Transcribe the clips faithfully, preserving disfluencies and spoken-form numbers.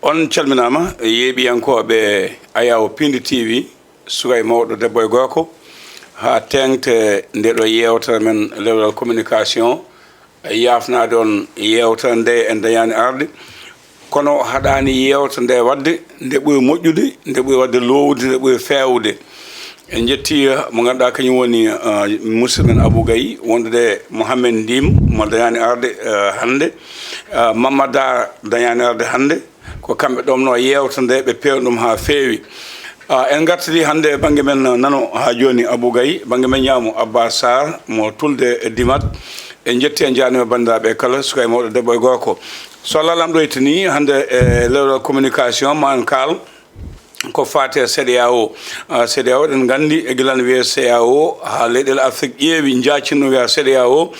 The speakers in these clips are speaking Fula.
On calminaama, yeeɓiyankooɓe Ayaawo Piindi T V, suka e mawɗo, debbo e gorko, haa teeŋte nde ɗo yeewtere men lewral communication. Yaafnaade on yeewtere nde en dañaani arde, kono haɗaani yeewtere nde waɗde, nde ɓuri moƴƴude, nde ɓuri waɗde loowde, nde ɓuri feewde. En njetti, eh, mo ngannduɗaa kañum woni, eh, musidɗo men Abou Gaye, wondude e Mohamed Ndim mo dañaani arde, eh, hannde. Eh, Mamada dañaani arde hannde. Ko kamɓe ɗomno yeewtere nde, ɓe peewni ɗum haa feewi. Ah, en ngartiri hannde e bannge men nano haa jooni, Abou Gaye, bannge men ñaamo Abba Sarr mo Tulde e Dimat. En njetti, en njaarniima banndiraaɓe kala, suka e mawɗo, debbo e gorko. So Allah Laamɗo ittanii, hannde e lewral communication ma en kaal ko faati e C E D E A O. Ah, C E D E A O, eɗen nganndi e gila no wiyee C E D E A O, haa leyɗeele Afrik ƴeewi, njaacin ɗum wiyee C E D E A O,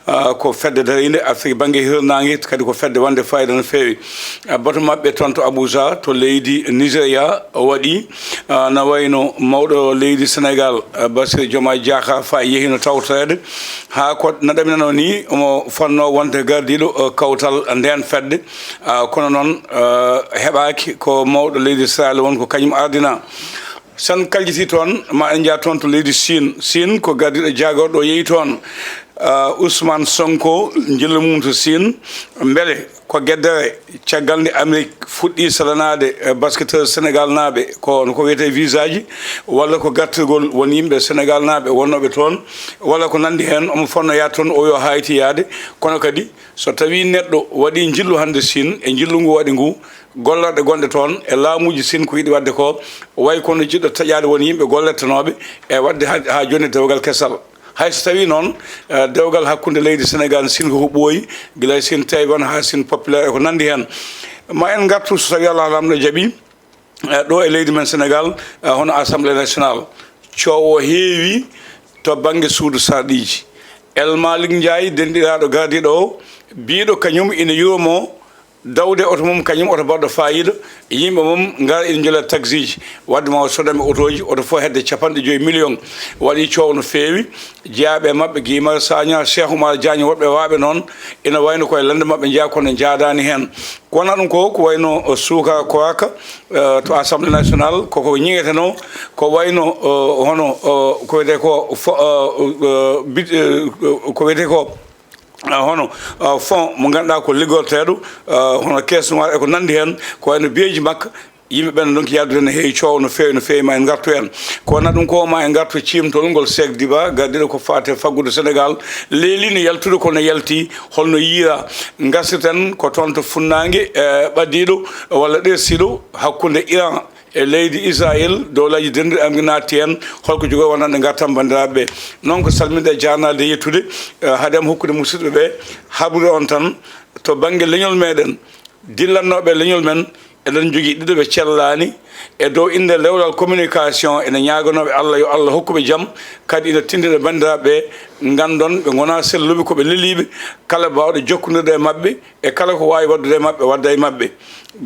ah, ko fedde dariinde Afrik bannge hirnaange, kadi ko fedde wonde faayiida no feewi. Ah, batu maɓɓe toon to Abuja, to leydi Nigeria, o waɗi, ah, na wayno mawɗo leydi Senegal, ah, Bassirou Diomaye Diakhar Faye yehiino tawtoreede, haa ko no ɗaminanoo ni, omo fotnoo wonde gardiiɗo, ah, kawtal ndeen fedde. Ah, kono noon, ah, heɓaaki, ko mawɗo leydi Israel won ko kañum ardinaa. Sen kaljitii toon, ma en njah toon to leydi Siin. Siin ko gardiiɗo jaagorɗo o yehi toon, ah, Ousmane Sonko, njillu mum to Siin. Mbele ko geddere caggal nde Amérique fuɗɗii salanaade, eh, basketteur Senegal naaɓe, ko no ko wiyetee visa ji, walla ko gartirgol won yimɓe Senegal naaɓe wonnooɓe toon, walla ko nanndi heen, omo fotnoo yaade toon, o wiyi o haayti yaade. Kono kadi, so tawii neɗɗo waɗii njillu hannde Siin, e njillu ngu waɗi ngu, gollorɗe gonɗe toon e laamuuji Siin ko yiɗi waɗde ko, wayi kono jiɗɗo taƴaade won yimɓe golletenooɓe e waɗde haa, haa jooni dewgal kesal. Hay so tawii noon, eh, dewgal hakkunde leydi Senegal Siin ko ko ɓooyi, gila e Siin Taïwan haa Siin Populaire e ko nanndi heen. Ma en ngartu, so tawii Allah Laamɗo jaɓii, eh, ɗo e leydi men Senegal, eh, hono Assemblée Nationale, coowo heewi to bannge suudu sarɗiiji. El Malick Ndiaye, denɗiraaɗo gardiiɗo o, biiɗo kañum ina yurmoo dawde oto mum, kañum oto baɗɗo faayiida, yimɓe mum ngara ina njola taxi ji, waɗde ma o sodanɓe otooji, oto fof hedde capanɗe joyi million. Waɗi coow no feewi, jeyaaɓe e maɓɓe, Guy Marius Sagna, Cheikh Oumar Diagne, woɓɓe waaɓe noon, ina wayno koye lannde maɓɓe njeyaa, kono njaadaani heen. Ko wonaa ɗum ko, ko wayno, eh, suuka Koaka, eh, to Assemblée Nationale, koko ñiŋetenoo, ko wayno, eh, hono, eh, ko wiyetee ko fo-, eh, eh, bid-, eh, ko wiyetee ko, ah, hono, ah, fonds mo ngannduɗaa ko liggorteeɗo, ah, hono caisse noire e ko nanndi heen, ko wayno biyeeji makko, yimɓe ɓen ndonki yaltude, ne heewi coow no feewi, no feewi, ma en ngartu heen. Ko wonaa ɗum ko, ma en ngartu ciimtol ngol Seek Diba, gardiiɗo ko faati e faggudu Senegal, leeli no yaltude, kono yalti holno yiira. Ngartirten ko toon to funnaange, eh, ɓadiiɗo walla ɗersiiɗo hakkunde Iran e leydi Israel, dowlaaji denduɗi am ngi naatti heen, holko jogori wonande ngartam banndiraaɓe ɓe. Noon ko salminde e jaarnaade e yettude, eh, haade am hokkude musidɓe ɓe habrude on tan, to bannge leñol meɗen, dillannooɓe leñol men, eɗen njogii ɗiɗo ɓe cellaani e dow innde lewral communication, ene ñaaganooɓe Allah yo Allah hokku ɓe jam, kadi ina tinndina banndiraaɓe ɓe, nganndon ɓe ngonaa selluɓe, ko ɓe leliiɓe, kala baawɗo jokkondirde e maɓɓe, e kala ko waawi waɗdude e maɓɓe, wadda e maɓɓe.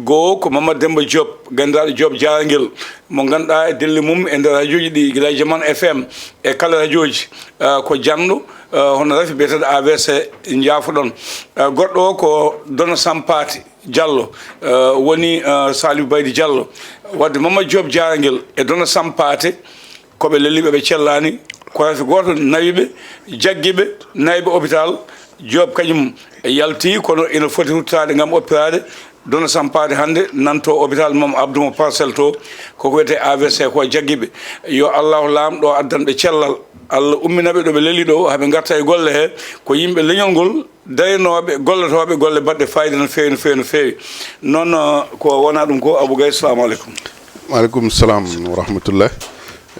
Goo ko Mamad Demba Diop, ganndiraaɗo Diop Jaarangel, mo ngannduɗaa e dille mum e nder rajooji ɗi, gila Jaman F M e kala rajooji, ah, ko janɗo, ah, hono rafi biyeteeɗo A V C, njaafoɗon. Ah, goɗɗo o ko Dono Sampaate Diallo, ah, woni, ah, Salif Baydi Diallo. Wadde Mamad Diop Jaarangel e Dono Sampaate, ko ɓe leliiɓe, ɓe cellaani, ko rafi gooto nawi ɓe, jaggi ɓe, nawi ɓe hôpital. Diop kañum yalti, kono ina foti ruttaade ngam oppiraade. Dono Sampaate hannde nan to hôpital Mame Abdou mo Parcelles to, koko wiyetee A V C ko jaggi ɓe. Yo Allahu Laamɗo addan ɓe cellal, Allah ummina ɓe ɗo ɓe leli ɗo, haa ɓe ngarta e golle he, ko yimɓe leñol ngol, darinooɓe, gollotooɓe golle baɗɗe faayiida no feewi, no feewi, no feewi. Noon, eh, ko wonaa ɗum ko, Abou Gaye, salamu aleykum. Waaleykum salam wa rahmatullah.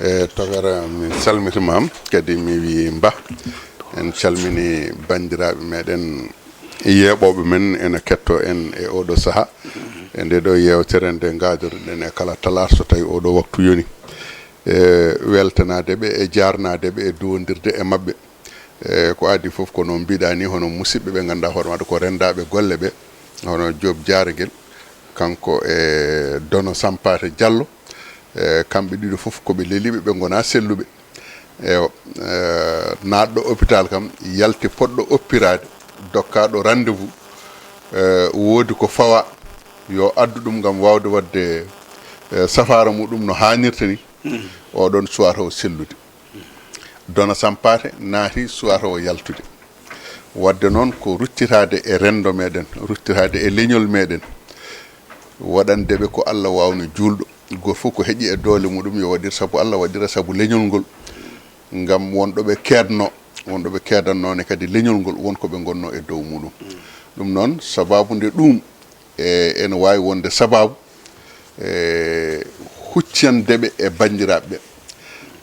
E tokara, mi salmitima ma, kadi mi wi mba. En calmini banndiraaɓe meɗen, yeeɓooɓe men ena kettoo en e ooɗoo sahaa. E ndee ɗoo yeewtere nde ngaadotoɗen e kala talaata so tawii ooɗoo waktu yoni. E weltanaade ɓe, e jaarnaade ɓe, e duwondirde e maɓɓe. E ko adii fof ko no mbiɗaa ni, hono musidɓe ɓe ngannduɗaa hoore maɓɓe ko renndaaɓe golle ɓe, hono Diop Jaaragel, kanko e Dono Sampaate Diallo. E kamɓe ɗiɗo fof ko ɓe leliiɓe, ɓe ngonaa selluɓe. Ewa, e, naatɗo hôpital kam, yalti poɗɗo oppiraade, dokkaaɗo rendez-vous, e, woodi ko fawaa. yo addu ɗum ngam waawde waɗde, eh, safaara muɗum no haanirta ni. Oɗon suwata o sellude. Dona Sampaate naati suwata o yaltude. Waɗde noon ko ruttitaade e renndo meɗen, ruttitaade e leñol meɗen, waɗande ɓe ko Allah waawno juulɗo. Gooto fof ko heƴi e doole muɗum yo waɗir sabu Allah, waɗira sabu leñol ngol. Ngam won ɗo ɓe keedno, won ɗo ɓe keedanno ne kadi leñol ngol, won ko ɓe ngonno e dow muɗum. Ɗum noon, sababu nde ɗum, e, ene waawi wonde sababu, e, huccande ɓe e banndiraaɓe ɓe.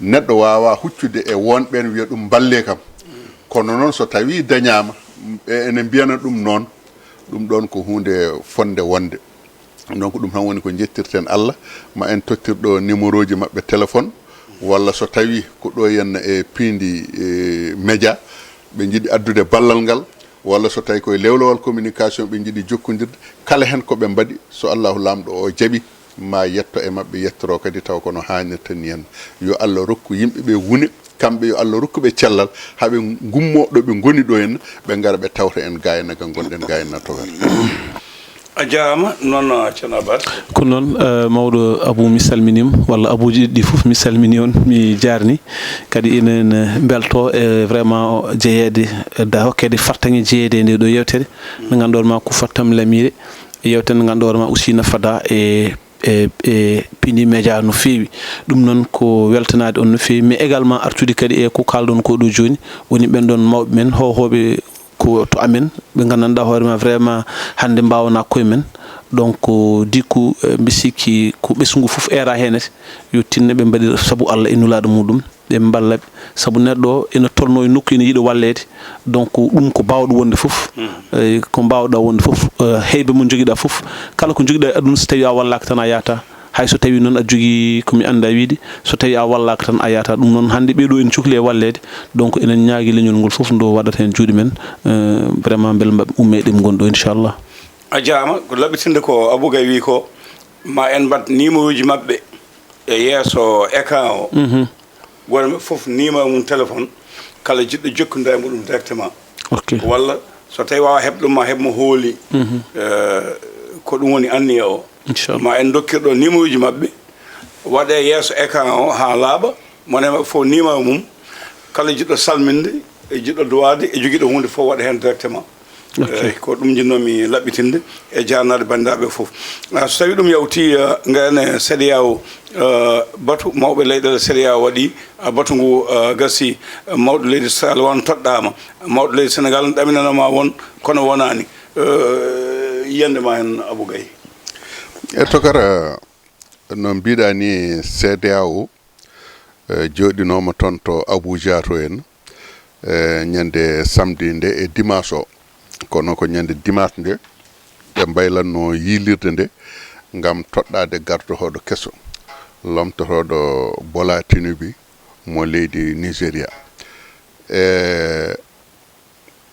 Neɗɗo waawaa huccude e won ɓeen wiya ɗum mballee kam. Kono noon, so tawii dañaama, e, ene mbiyana ɗum noon, ɗum ɗoon ko huunde fotnde wonde. Donc, ɗum tan woni ko njettirten Allah, ma en tottir ɗo numéro ji maɓɓe téléphone, walla so tawii ko ɗo henna e piindi, e, média, ɓe njiɗi addude ballal ngal, walla so tawii koye lewlewal communication ɓe njiɗi jokkondirde, kala heen ko ɓe mbaɗi, so Allahu Laamɗo o jaɓi, ma yetto e maɓɓe, yettoro kadi taw ko no haanirta ni henna. Yo Allah rokku yimɓe ɓe wune, kamɓe yo Allah rokku ɓe cellal, haa ɓe ngummo ɗo ɓe ngoni ɗo henna, ɓe ngara ɓe tawta en ga henna ga ngonɗen ga henna tokara. A jaaraama noon, Ceerno Abbas. Ko noon, eh, mawɗo Abou, mi salminiima, walla Abouji ɗiɗi ɗi fof mi salminii on, mi jaarnii. Kadi enen, eh, mbelto, eh, vraiment jeyeede, eh, da hokkeede fartaŋŋe jeyeede e nde ɗo yeewtere. Nde ngannduɗon ma ko Fattam Lamiire, yeewtere nde ngannduɗon ma aussi no fada e, e, e piindi média no feewi. Ɗum noon ko weltanaade on no feewi, mais également artude kadi e ko kaalɗon ko ɗo jooni, woni ɓen ɗon mawɓe men, hoohooɓe ko to amen, ɓe nganndanɗaa hoore ma vraiment hannde mbaawanaa koye men. Donc, dikku, eh, mbi sikki ko ɓesngu fof eera heen, yo tinno ɓe mbaɗira sabu Allah e Nulaaɗo muɗum, ɓe mballa ɓe. Sabu neɗɗo o ene tolnoo e nokku, ene yiɗa walleede. Donc, ɗum ko mbaawɗo wonde fof, eh, ko mbaawɗaa wonde fof, eh, heyba mo njogiɗaa fof, kala ko njogiɗaa e aduna, so tawii a wallaaka tan a yahata. Hay so tawii noon aɗa jogii ko mi anndaa wiyde, so tawii a wallaaka tan a yahata. Ɗum noon hannde ɓee ɗoo ene cukli e walleede. Donc, enen ñaagii leñol ngol fof nde waɗata heen juuɗe men, eh, vraiment mbele mbaɗ ummee ɗemgol ɗo, inchallah. A jaaraama, ko laɓɓitinde ko Abou Gaye wi ko, ma en mbaɗ numéro ji maɓɓe e yeeso écran o. Mhm. Gooto maɓɓe fof numéro mum téléphone, kala jiɗɗo jokkondirde e muɗum directement. Ok. Walla so tawii waawaa heɓde ɗum, ma heɓ mo hooli, eh, ko ɗum woni anniya o. Inchallah. Ma en ndokkir ɗo numéro ji maɓɓe, waɗee yeeso écran o haa laaɓa, mo ne maɓɓe fof numéro mum, kala jiɗɗo salminde, e jiɗɗo duwaade, e jogiiɗo huunde fof waɗa heen directement. Ok. Eh, ko ɗum njinnoomi laɓɓitinde e jaarnaade banndiraaɓe fof. Ah, so tawii ɗum yawtii, eh, ngayen e CEDEAO, eh, batu mawɓe leyɗeele CEDEAO waɗi, ah, batu ngu, eh, gasi, eh, mawɗo leydi Sénégal won toɗɗaama. Mawɗo leydi Sénégal ne ɗaminanoo ma won, kono wonaani. Eh, yiyannde ma heen, Abou Gaye. E tokara, no mbiɗa ni, CEDEAO, eh, jooɗinooma toon to Abuja to en, eh, ñande samedi nde e dimanche o. Kono ko ñande dimanche nde ɓe mbaylanno yiilirde nde ngam toɗɗaade gardotooɗo keso, lomtotooɗo Bola Tinubu mo leydi Nigeria. E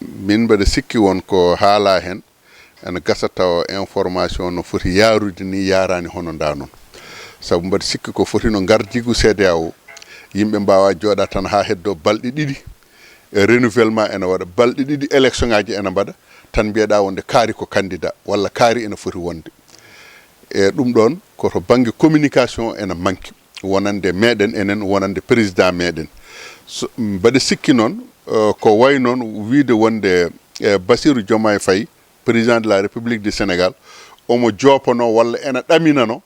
min mbaɗa sikki won ko haala heen, ene gasa tawa information no foti yaarude ni yaaraani hono nda noon. Sabu mbaɗa sikki ko foti no ngardiigu CEDEAO, yimɓe mbaawa jooɗa tan haa heddo balɗe ɗiɗi, e renouvellement ene waɗa, balɗe ɗiɗi élection ngaji ene mbaɗa, tan mbiyeɗa wonde kaari ko candidat walla kaari ene foti wonde. E ɗum ɗoon ko to bannge communication ene manki, wonande meɗen enen, wonande président meɗen. So, mbaɗa sikki noon, eh, ko wayi noon wiide wonde, eh, Bassirou Diomaye Faye, président de la République du Sénégal, omo joopanoo walla ena ɗaminanoo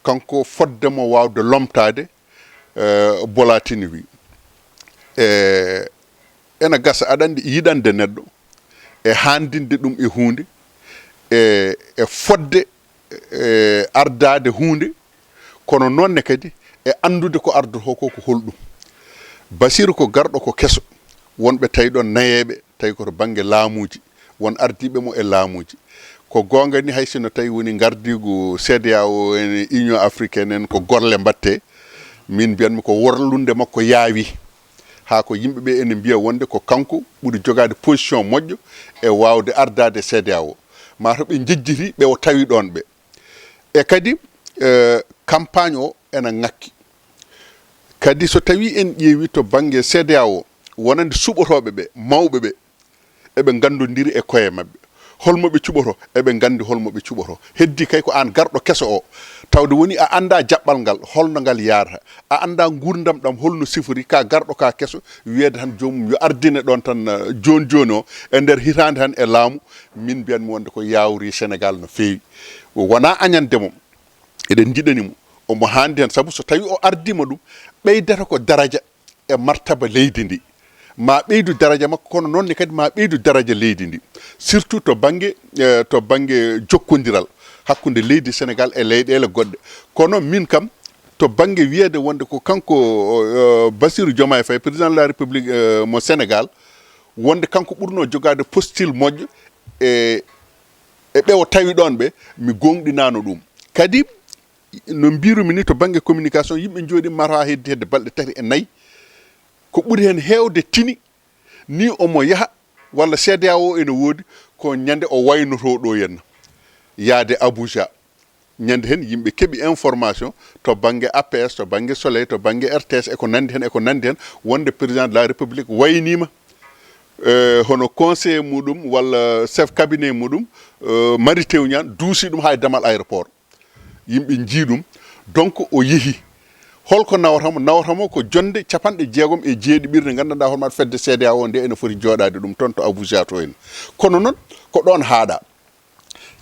kanko fotde mo waawde lomtaade, eh, Bola Tinubu. E ena gasa, aɗa anndi, yiɗande neɗɗo, e haandinde ɗum e huunde, e, e fotde, e ardaade huunde, kono noon ne kadi e anndude ko ardotoo ko, ko holɗum. Basiru ko garɗo ko keso, wonɓe tawi ɗoon nayeeɓe, tawi ko to bannge laamuuji, won ardiiɓe mo e laamuuji. Ko goonga ni, hay sinno tawi woni ngardiigu CEDEAO en, Union africaine en, ko golle mbaɗte, min mbiyatmi ko worlunde makko yaawi. Haa ko yimɓe ɓe ene mbiya wonde ko kanko ɓuri jogaade position moƴƴo e waawde ardaade CEDEAO. Maa to ɓe njejjiti ɓe o tawi ɗoon ɓe. E kadi, eh, campagne o ena ŋakki. Kadi so tawii en ƴeewi to bannge CEDEAO, wonande suɓotooɓe ɓe, mawɓe ɓe, eɓe nganndondiri e koye maɓɓe. Holmo ɓe cuɓoto? Eɓe nganndi holmo ɓe cuɓoto. Heddi kay ko aan garɗo keso o, tawde woni a anndaa jaɓɓal ngal, holno ngal yaarata. A anndaa nguurndam ɗam holno sifori, ka garɗo ka keso, wiyeede tan joomum yo ardine ɗoon tan, eh, jooni jooni o, e nder hitaande tan e laamu, min mbiyanmi wonde ko yaawri Senegaal no feewi. Wonaa añande mo, eɗen njiɗani mo, omo haandi heen, sabu so tawii o ardiima ɗum, ɓeydata ko daraja e martaba leydi ndi. Ma ɓeydu daraja makko, kono noon ne kadi ma ɓeydu daraja leydi ndi. Surtout to bannge, eh, to bannge jokkondiral hakkunde leydi Senegaal e leyɗeele goɗɗe. Kono min kam, to bannge wiyeede wonde ko kanko, eh, Bassirou Diomaye Faye, président de la République, eh, mo Senegaal, wonde kanko ɓurnoo jogaade postil moƴƴo e, e ɓe o tawi ɗoon ɓe, mi gooŋɗinaano ɗum. Kadi, no mbirumi ni, to bannge communication, yimɓe njooɗi mara heddi hedde balɗe tati e nayi. Ko ɓuri heen heewde tini, ni omo yaha, walla C D A O ene woodi, ko ñande o waynoto ɗo henna, yaade Abuja. Ñande heen yimɓe keɓi information to bannge A P S, to bannge Soleil, to bannge R T S, e ko nanndi heen, e ko nanndi heen, wonde président de la République wayniima, eh, hono conseiller muɗum walla chef cabinet muɗum, eh, Mary Teuw Niane duusi ɗum haa e damal aéroport. Yimɓe njii ɗum. Donc, o yehi. Holko nawata mo? Nawata mo ko jonnde capanɗe jeegom e jeeɗiɓire nde nganndanɗaa hoore maaɗa fedde C D A O nde ene foti jooɗaade ɗum toon to Abuja to en. Kono noon, ko ɗoon haaɗa.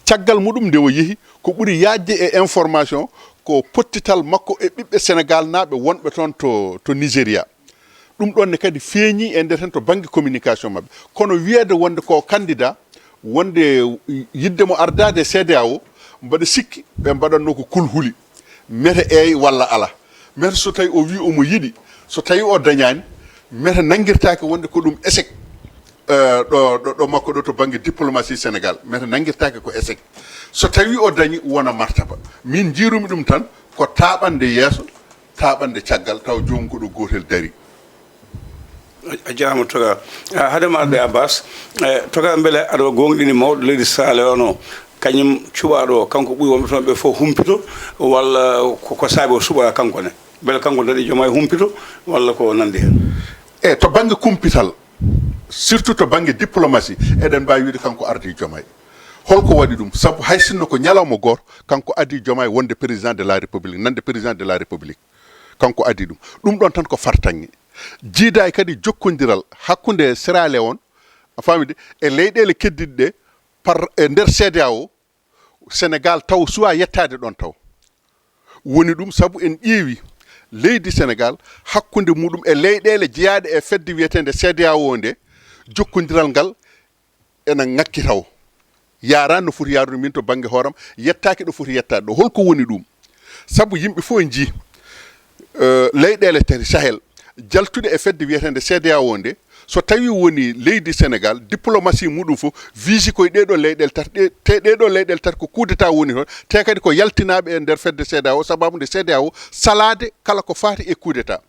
Caggal muɗum nde o yehi, ko ɓuri yaajde e information ko pottital makko e ɓiɓɓe Senegaal naaɓe wonɓe toon to, to Nigeria. Ɗum ɗoon ne kadi feeñi e nder heen to bannge communication maɓɓe. Kono wiyeede wonde ko candidat, wonde yiɗde mo ardaade C D A O, mbaɗa sikki ɓe mbaɗatno ko kulhuli. Mete eey walla ala. Mete so tawi o wi omo yiɗi, so tawi o dañaani, mete nanngirtaake wonde ko ɗum échec, eh, ɗo, ɗo, ɗo makko ɗo to bannge diplomatie Senegaal. Mete nanngirtaake ko échec. So tawi o dañi, wona martaba. Min njiirumi ɗum tan ko taaɓande yeeso, taaɓande caggal, taw joomum ko ɗo gootel dari. A, a jaaraama, Toga. Ah, hade ma arde, Abbas, eh, Toga, mbele aɗa gooŋɗini mawɗo leydi Saalewaan o, kañum cuɓaaɗo o, kanko ɓuri wonɓe toon ɓe fof humpito, walla ko, ko saabi o suɓaa kanko ne? Mbele kanko daɗi Diomaye humpito, walla ko nanndi heen? E to bannge kumpital, surtout to bannge diplomatie, eɗen mbaawi wiyde kanko ardii Diomaye. Holko waɗi ɗum? Sabu hay sinno ko ñalawma gooto, kanko adii Diomaye wonde président de la République, nande président de la République. Kanko adii ɗum. Ɗum ɗoon tan ko fartaŋŋe. Jiidaay kadi jokkondiral hakkunde Sierra Leone, a faami de, e leyɗeele keddiɗe ɗe, par, e nder C D A O, Senegaal taw suwaa yettaade ɗoon taw. Woni ɗum sabu en ƴeewi leydi Senegaal hakkunde muɗum e leyɗeele jeyaaɗe e fedde wiyeteende C D A O nde, jokkondiral ngal ena ŋakki taw. Yaaraani no foti yaarude, min to bannge hooram, yettaaki ɗo foti yettaade ɗo. Holko woni ɗum? Sabu yimɓe fof njii, eh, leyɗeele tati Sahel jaltuɗe e fedde wiyeteende C D A O nde, so tawi woni leydi Senegaal, diplomatie muɗum fof wiisi koye ɗee ɗoo leyɗeele tati, ɗe, te ɗee ɗoo leyɗeele tati ko coup d'État woni toon, te kadi ko yaltinaaɓe e nder fedde C D A O, sababu nde C D A O salaade kala ko faati e coup d'État.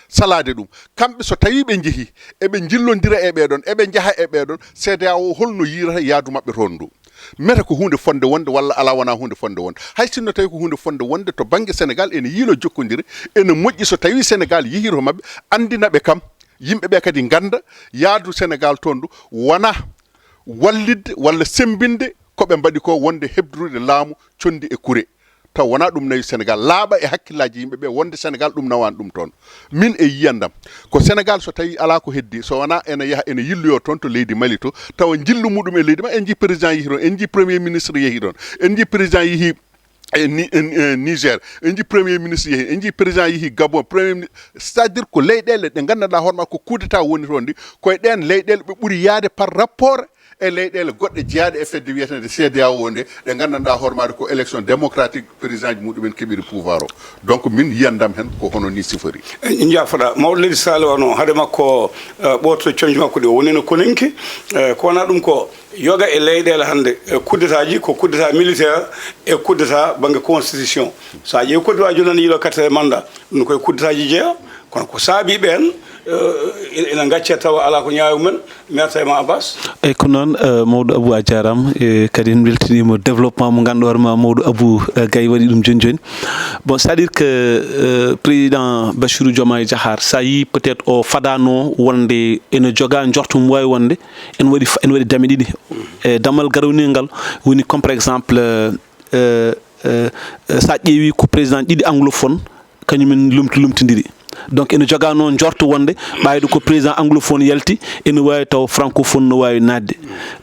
Salaade ɗum. Kamɓe so tawi ɓe njehii, eɓe njillondira e ɓee ɗoon, eɓe njaha e ɓee ɗoon, C D A O holno yiirata yaadu maɓɓe toon ndu? Mete ko huunde fotnde wonde walla alaa, wonaa huunde fotnde wonde? Hay sinno tawi ko huunde fotnde wonde to bannge Senegaal, ene yiilo jokkondire, ene moƴƴi so tawi Senegaal yehii to maɓɓe, anndina ɓe kam, yimɓe ɓe kadi ngannda yaadu Senegaal toon ndu, wonaa wallitde walla semmbinde ko ɓe mbaɗi ko wonde heɓrude laamu conndi e kure. Taw wonaa ɗum nawi Senegaal, laaɓa e hakkillaaji yimɓe ɓe wonde Senegaal ɗum nawaani ɗum toon. Min e yiyandam, ko Senegaal so tawi alaa ko heddi, so wonaa ene yaha ene yilloyoo toon to leydi Mali to, tawa njillu muɗum e leydi ma, en njii président yehi toon, en njii premier ministre yehi toon, en njii président yehi e Ni-, e, e Niger, en njii premier ministre yehi, en njii président yehi Gabon, premier ministre, c'est-à-dire ko leyɗeele ɗe nganndanɗaa hoore ma ko coup d'État woni toon ndi, koye ɗeen leyɗeele ɓe ɓuri yahde par rapport e leyɗeele goɗɗe jeyaaɗe e fedde wiyeteende C D A O nde, ɗe nganndanɗaa hoore maaɗe ko élection démocratique président ji muɗumen keɓiri pouvoir o. Donc min yiyandam heen ko hono ni sifori. E, njaafoɗaa. Mawɗo leydi Saalewaan o, hade makko, eh, ɓooto coñce makko ɗe, o woni no Koninke, eh, ko wonaa ɗum ko yoga e leyɗeele hannde, eh, coup d'État ji ko coup d'État militaire e coup d'État bannge constitution. So a ƴeewi Côte d'Ivoire jooni tan yiilo quatrième mandat, ɗum koye coup d'État ji jeyaa. Kono ko saabii ɓeen, eh, ina ngacce tawa alaa ko ñaawi mumen. Mi arta e ma, Abbas. Eyi, ko noon, eh, mawɗo Abou, a jaaraama. E kadi en mbeltiniima développement mo ngannduɗaa hoore ma, mawɗo Abou, eh, Gaye waɗi ɗum jooni jooni. Bon, c'est-à-dire que, eh, président Bassirou Diomaye Diakhar, so a yii peut-être o fadaano wonde ene jogaa njorto mum waawi wonde ene waɗi fa- ene waɗi dame ɗiɗi. E dammal garowniyel ngal woni comme par exemple, eh, eh, eh, so a ƴeewi ko président ɗiɗi anglophone, kañum en lomti lomtidiri. Donc ene jogaa noon njorto wonde ɓayde ko président anglophone yalti, ene waawi taw francophone no waawi naatde.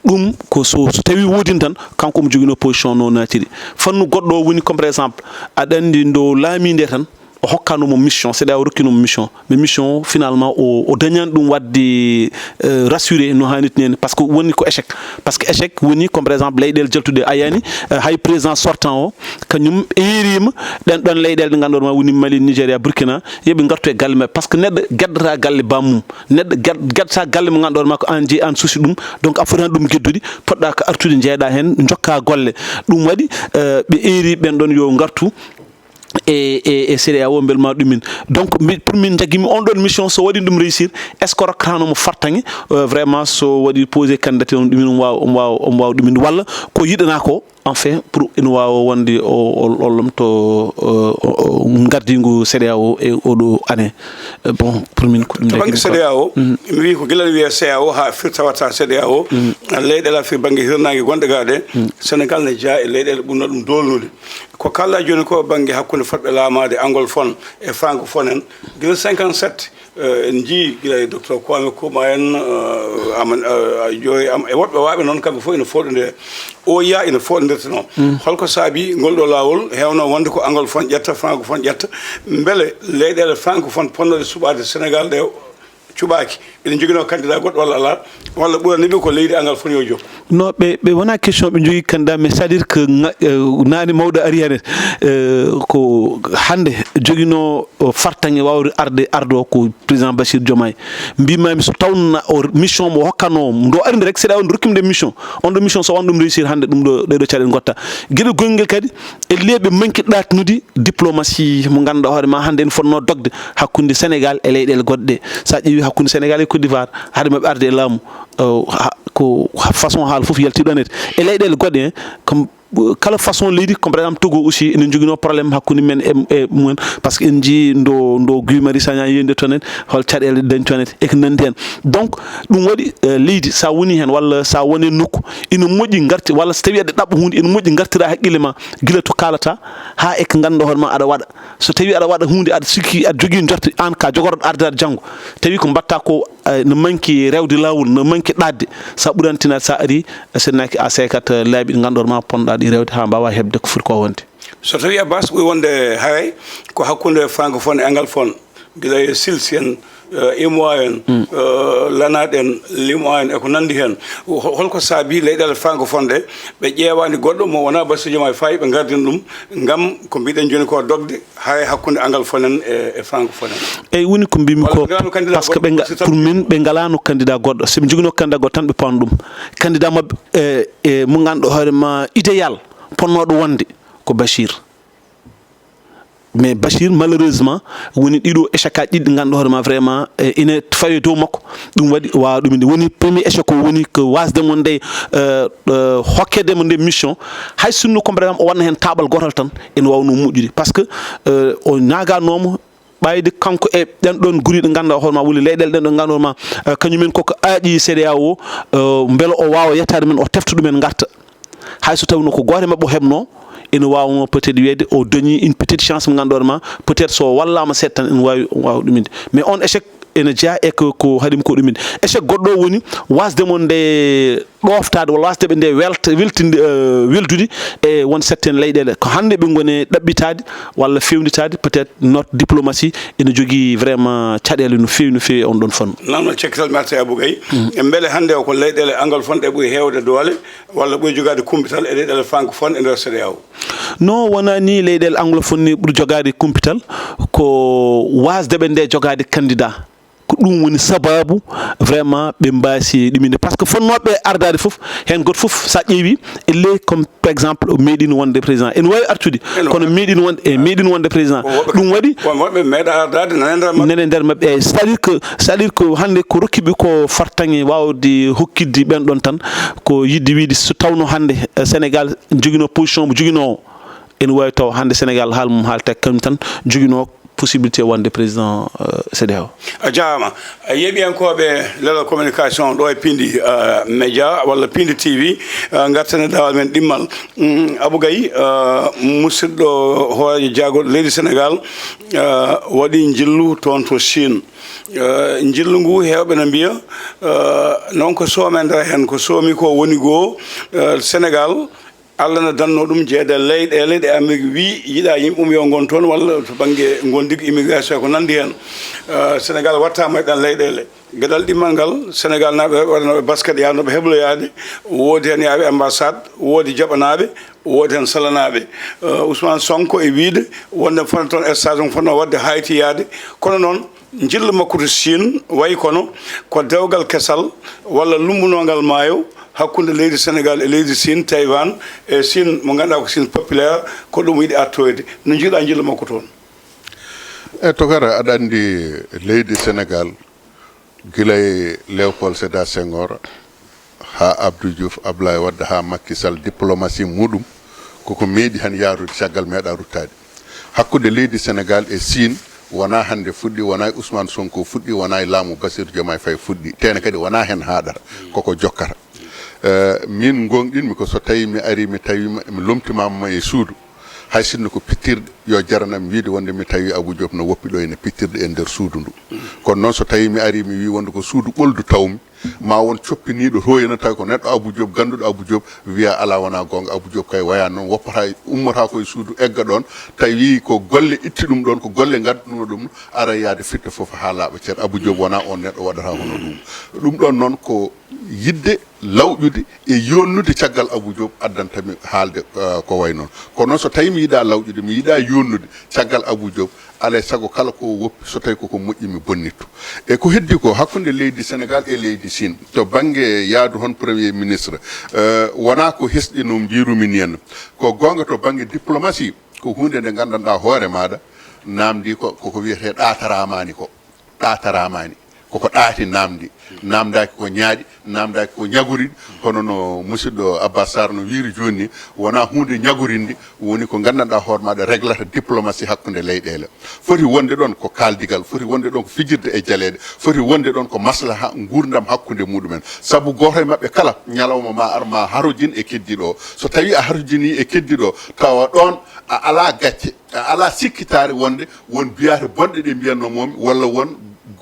Ɗum ko so so tawi woodii tan, kanko omo joginoo position no naatiri. Fannu goɗɗo o woni comme par exemple, aɗa anndi ndo laamii nde tan, o hokkaano mo mission, CEDEAO rokkiino mo mission, mais mission o finalement o o dañaani ɗum waɗde, eh, rassuré no haanirta nii, parce que woni ko échec. Parce que échec woni comme par exemple leyɗeele jaltuɗe a yiyaani, eh, hay président sortant o kañum eeriima ɗeen ɗoon leyɗeele ɗe ngannduɗaa ma woni Mali, Nigéria, Burkina, yo ɓe ngartu e galle maɓɓe, parce que neɗɗo geddataa galle bammum, neɗɗo ged- geddataa galle mo ngannduɗaa ma ko aan jeyi, aan suusi ɗum. Donc a fotaani ɗum geddude, poɗɗaa ko artude njeeyɗaa heen, njokkaa golle. Ɗum waɗi, eh, ɓe eeri ɓeen ɗoon yo ngartu e e e CEDEAO, mbelmaa ɗumen. Donc mbi- pour min, njaggimi on ɗoon mission, so waɗii ɗum réussir, est ce que rokkataano mo fartaŋŋe, euh, vraiment so waɗii posé candidature on, ɗumen omo waawa omo waawa omo waawa ɗumen, walla ko yiɗanaa ko enfin pour ina waawa wonde o o o lomto, euh, o- o- ngardiingu CEDEAO e oɗo année. Euh, bon, pour min ko ɗum. To bannge njaggimi ko. CEDEAO, mi wii ko gila wiyee CEDEAO haa firta watta CEDEAO, leyɗeele Afrik bannge hirnaange gonɗe gaa ɗe, Sénégal ne jeyaa e leyɗeele ɓurnoo ɗum doolnude. Ko kaalɗaa jooni ko bannge hakkunde fotɓe laamaade anglophone e francophone en, gila cinquante-sept, eh, en njiyii gila e docteur Kwame Nkrumah en, eh, Aman- eh, Joyi Am- e woɗɓe waaɓe noon, kamɓe fof ina fooɗondira. O yiya ina fooɗondirta noon. Hol ko saabii ngol ɗoo laawol heewno wonde ko anglophone ƴetta, francophone ƴetta? Mbele leyɗeele francophone potnooɗe suɓaade Sénégal ɗe cuɓaaki, ɓe njoginoo candidat goɗɗo walla alaa, walla ɓurani ɓe ko leydi anglophone yo jokku? Non, ɓe ɓe wonaa question ɓe njogii candidat, mais c'est à dire que ŋa- eh, naane mawɗo ari heen, eh, ko hannde joginoo o fartaŋŋe waawde arde ardo ko président Bassirou Diomaye. Mbiimaami so tawnoo o mission mo hokkanoo ndo ari nde rek, CEDEAO nde rokkiima nde mission, on ɗo mission so on ɗum réussir hannde ɗum ɗo ɗee ɗo caɗeele ngotta. Geɗe gonngel kadi e leeɓe manki ɗaatnude diplomatie mo ngannduɗaa hoore ma hannde ene fotnoo dogde hakkunde Sénégal e leyɗeele goɗɗe ɗe. So a ƴeewi hakkunde Sénégal e Côte d'Ivoire, hade maɓɓe arde e laamu, eh, ha- ko ha- façon haala fof yalti ɗon e e leyɗeele goɗɗe, eh, comme, eh, kala façon leydi, comme par exemple Togo aussi ene joginoo problème hakkunde men e e mumen, parce que en njii ndo ndo Guy Marius Sagna yeeyde toon en, hol caɗeele ɗe dañi toon en e ko nanndi heen. Donc ɗum waɗi, eh, leydi so a woni heen walla so a woni e nokku, ina moƴƴi ngarti walla so tawi aɗa ɗaɓɓa huunde, ina moƴƴi ngartira haqqille ma gila to kaalata haa e ko ngannduɗaa hoore ma aɗa waɗa. So tawi aɗa waɗa huunde, aɗa sikki aɗa jogii njorti aan ka jogorɗo arde aɗa janngo, tawi ko mbaɗta ko, eh, no manki rewde laawol, no manki ɗaatde, so a ɓurani tinaade, so a ari, so naaki a seekat, eh, laabi ɗi ngannduɗaa ma ponnoɗaa ɗi rewde haa mbaawa heɓde ko foti ko wonde. So tawi Abbas ɓuri wonde haray ko hakkunde francophone e anglophone, gila e sils en, eh, imoa en, eh, lanaaɗe en, limoa en e ko nanndi heen. Ho- holko saabii leyɗeele francophone ɗe ɓe ƴeewaani goɗɗo mo wonaa Bassirou Diomaye Faye ɓe ngardina ɗum ngam ko mbiɗen jooni ko dogde haray hakkunde anglophone en e e francophone en? Eyi, woni ko mbimi ko, parce que ɓe nga- pour min ɓe ngalaano candidat goɗɗo, so ɓe joginoo candidat goɗɗo tan ɓe pawan ɗum. Candidat maɓɓe, e e mo ngannduɗaa hoore ma idéal ponnooɗo wonde ko Bachir. Mais Bachir malheureusement woni ɗiɗo échec aji ɗiɗi ɗi ngannduɗaa hoore ma vraiment, eh, ina fawi e dow makko. Ɗum waɗi o waawa ɗum inde woni premier échec o woni ko wasde mo nde, eh, eh, hokkede mo nde mission. Hay sinno comme par exemple o wonno heen taaɓal gootal tan ene waawno moƴƴude, parce que, eh, o ñaaganooma ɓayde kanko e ɗen ɗon guri ɗe ngannduɗaa hoore ma woni leyɗeele ɗen ɗo ngannduɗaa hoore ma, eh, kañumen koko aaƴi CEDEAO o, eh, mbele o waawa yettaade men o tefta ɗumen ngarta. Hay so tawno ko gooto e maɓɓe o heɓno, ene waawno peut-être wiyeede o dañi une petite chance mo ngannduɗaa ma peut-être so wallaama seeɗa tan ene waawi waawa ɗuminde. Mais on échec ene jeyaa e ko ko haɗi mo ko ɗuminde. Échec goɗɗo o woni wasde mo nde ɗooftaade walla wasde ɓe nde welta weltinde, eh, weldude e won certaines leyɗeele ko hannde ɓe ngoni ɗaɓɓitaade walla fewnitaade peut-être notre diplomatie ene jogii vraiment caɗeele no feewi no feewi e on ɗon fannu. Nanno cekkital mi arta e Abou Gaye. Mbele hannde o ko leyɗeele anglophone ɗe ɓuri heewde doole walla ɓuri jogaade kumpital e leyɗeele francophone e nder CEDEAO? Non, wonaa ni leyɗeele anglophone ni ɓuri jogaade kumpital, ko waasde ɓe nde jogaade candidat. Ko ɗum woni sababu vraiment ɓe mbaasi ɗuminde, par ce que fonnooɓe ardaade fof, heen gooto fof, so a ƴeewi, elle comme par exemple o meeɗiino wonde président, ene waawi artude, kono meeɗiino wonde e meeɗiino wonde président. Ɗum waɗi wonɓe meeɗa ardaade nane nder maɓɓe. Nene nder maɓɓe, eyi, c'est à dire que, c'est à dire que hannde ko rokkiɓe ko fartaŋŋe waawde hokkitde ɓeen ɗoon tan, ko yiɗde wiyde so tawnoo hannde, eh, Sénégal joginoo position mo joginoo o, ene waawi taw hannde Sénégal haal mum haalta kañum tan joginoo possibilité wonde président, euh, CEDEAO. A jaaraama. Yeeɓiyankooɓe Leral Communication ɗo e Pindi, euh, Média walla Pindi T V, euh, ngarten e daawal men ɗimmal. Mm, Abou Gaye, euh, musidɗo hooreejo jaagorɗo leydi Sénégal, euh, waɗi njillu toon to Chine. Euh, njillu ngu heewɓe no mbiya, euh, noon ko soomendere heen, ko soomi ko woni goo, euh, Sénégal, Allah na danno ɗum jeede leyɗeele ɗe Amérique wi yiɗa yimɓe mum yo ngon toon, walla to bannge ngondigu immigration e ko nanndi heen. Euh, Sénégal wattaama e ɗan leyɗeele. Geɗal ɗimmal ngal, Sénégal naaɓe waɗanooɓe basket yahnooɓe hebloyaade, woodi heen yaaɓe ambassade, woodi jaɓanaaɓe, woodi heen salanaaɓe. Euh, Ousmane Sonko e wiyde wonde fotnoo toon stage mum fotnoo waɗde Haïti yaade, kono noon njillu makko to Chine wayi kono ko dewgal kesal walla lumbunongal maayo hakkunde leydi Sénégal e leydi Chine, Taïwan e Chine mo ngannduɗaa ko Chine populaire, ko ɗum yiɗi artoyde. No njiɗa njillu makko toon? E tokara, aɗa anndi leydi Sénégal, gila e Léopold Sédar Senghor haa Abdou Diouf, Ablaye Wade haa Macky Sall, diplomatie muɗum koko meeɗi heen yaarude, caggal meeɗa ruttaade. Hakkunde leydi Sénégal e Chine wonaa hannde fuɗɗi, wonaa e Ousmane Sonko fuɗɗi, wonaa e laamu Bassirou Diomaye Faye fuɗɗi. Tene kadi wonaa heen haaɗata, koko jokkata. Eh, min ngoongɗinmi ko so tawii mi arii mi tawiima mi lomtimaama e suudu, hay sinno ko pittirɗe, yo jaranam wiyde wonde mi tawi Abou Diop no woppi ɗo ene pittirɗe e nder suudu ndu. Kono noon so tawii mi arii mi wii wonde ko suudu ɓoldu tawmi, ma won coppiniiɗo to ene tawi ko neɗɗo Abou Diop, gannduɗo Abou Diop, wiya alaa wonaa goonga, Abou Diop kay wayaani noon, woppata, ummata ko e suudu egga ɗoon, tawi ko golle itti ɗum ɗoon, ko golle ngadduno ɗum, ara yaade fitta fof haa laaɓa cer. Abou Diop wonaa on neɗɗo waɗata hono ɗum. Ɗum ɗoon noon ko yiɗde lawƴude e yonnude caggal Abou Diop addantami haalde, eh, ko wayi noon. Kono noon so tawi mi yiɗa lawƴude, mi yiɗa yonnude caggal Abou Diop, alay sago kala ko woppi, so tawi koko moƴƴi, mi bonnittu. E ko heddi ko hakkunde leydi Sénégal e leydi Chine, to bannge yaadu hon Premier Ministre, eh, wonaa ko hesɗi no mbiirumi ni henna. Ko goonga to bannge diplomatie, ko huunde nde nganndanɗaa hoore maaɗa, naamndi ko, koko wiyetee ɗaataraamaani ko. Ɗaataraamaani. Koko ɗaati naamndi. Naamndaaki ko ñaaɗi, naamndaaki ko ñagoriɗi, hono no musidɗo Abbas Sarr no wiiri jooni ni, wonaa huunde ñagorinde, woni ko nganndanɗaa hoore maaɗa reglata diplomatie hakkunde leyɗeele. Foti wonde ɗoon ko kaaldigal, foti wonde ɗoon ko fijirde e jaleeɗe, foti wonde ɗoon ko maslaha nguurndam hakkunde muɗumen. Sabu gooto e maɓɓe kala, ñalawma ma ar ma harojin e keddiiɗo o. So tawii a harojinii e keddiiɗo o, tawa ɗoon a alaa gacce, a alaa sikkitaare wonde won biyaate bonɗe ɗe mbiyatnoo moomi walla won,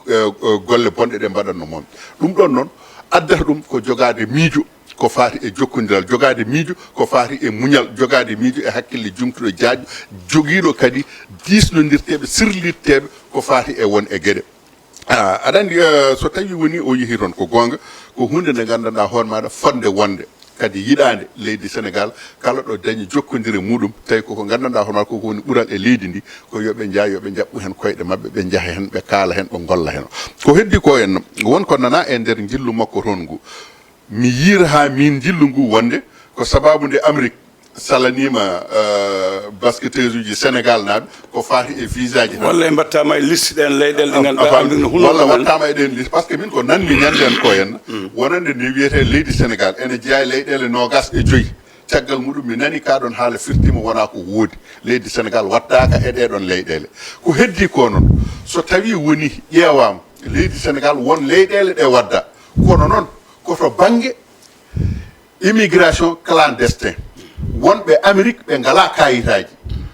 eh, eh, golle bonɗe ɗe mbaɗatnoo moomi. Ɗum ɗoon noon addata ɗum ko jogaade miijo ko faati e jokkondiral, jogaade miijo ko faati e muñal, jogaade miijo e hakkille jumtuɗo jaajɗo, jogiiɗo kadi diisnondirteeɓe, sirlitteeɓe ko faati e won e geɗe. Ah, aɗa anndi, eh, so tawii woni o yehi toon, ko goonga, ko huunde nde nganndanɗaa hoore maaɗa fotnde wonde. Kadi yiɗaande leydi Sénégal, kala ɗo dañi jokkondire muɗum, tawi koko nganndanɗaa hoore maaɗa koko woni ɓural e leydi ndi, ko yo ɓe njah, yo ɓe njaɓɓu heen koyɗe maɓɓe, ɓe njaha heen, ɓe kaala heen, ɓe ngolla heen. Ko heddi ko en, won ko nanaa e nder njillu makko toon ngu. Mi yiira haa miin njillu ngu wonde ko sababu nde Amérique salaniima, eh, basketteuseji Sénégal naaɓe ko faati e visaaji tan. Walla en mbattaama e liste ɗeen leyɗeele ɗe ngannduɗaa Amérique no hulno walla ɗumen. Wattaama e ɗeen liste, par ce que min ko nanmi ñande en ko en, wonande nde wiyetee leydi Sénégal ene jeyaa e leyɗeele noogaas e joyi. Caggal muɗum mi nani kaa ɗoon haala firtiima wonaa ko woodi. Leydi Sénégal wattaaka e ɗee ɗoon leyɗeele. Ko heddi ko noon, so tawii woni ƴeewaama, leydi Sénégal won leyɗeele ɗe wadda. Kono noon, ko to bannge immigration clandestin, wonɓe Amérique ɓe ngalaa kaayitaaji,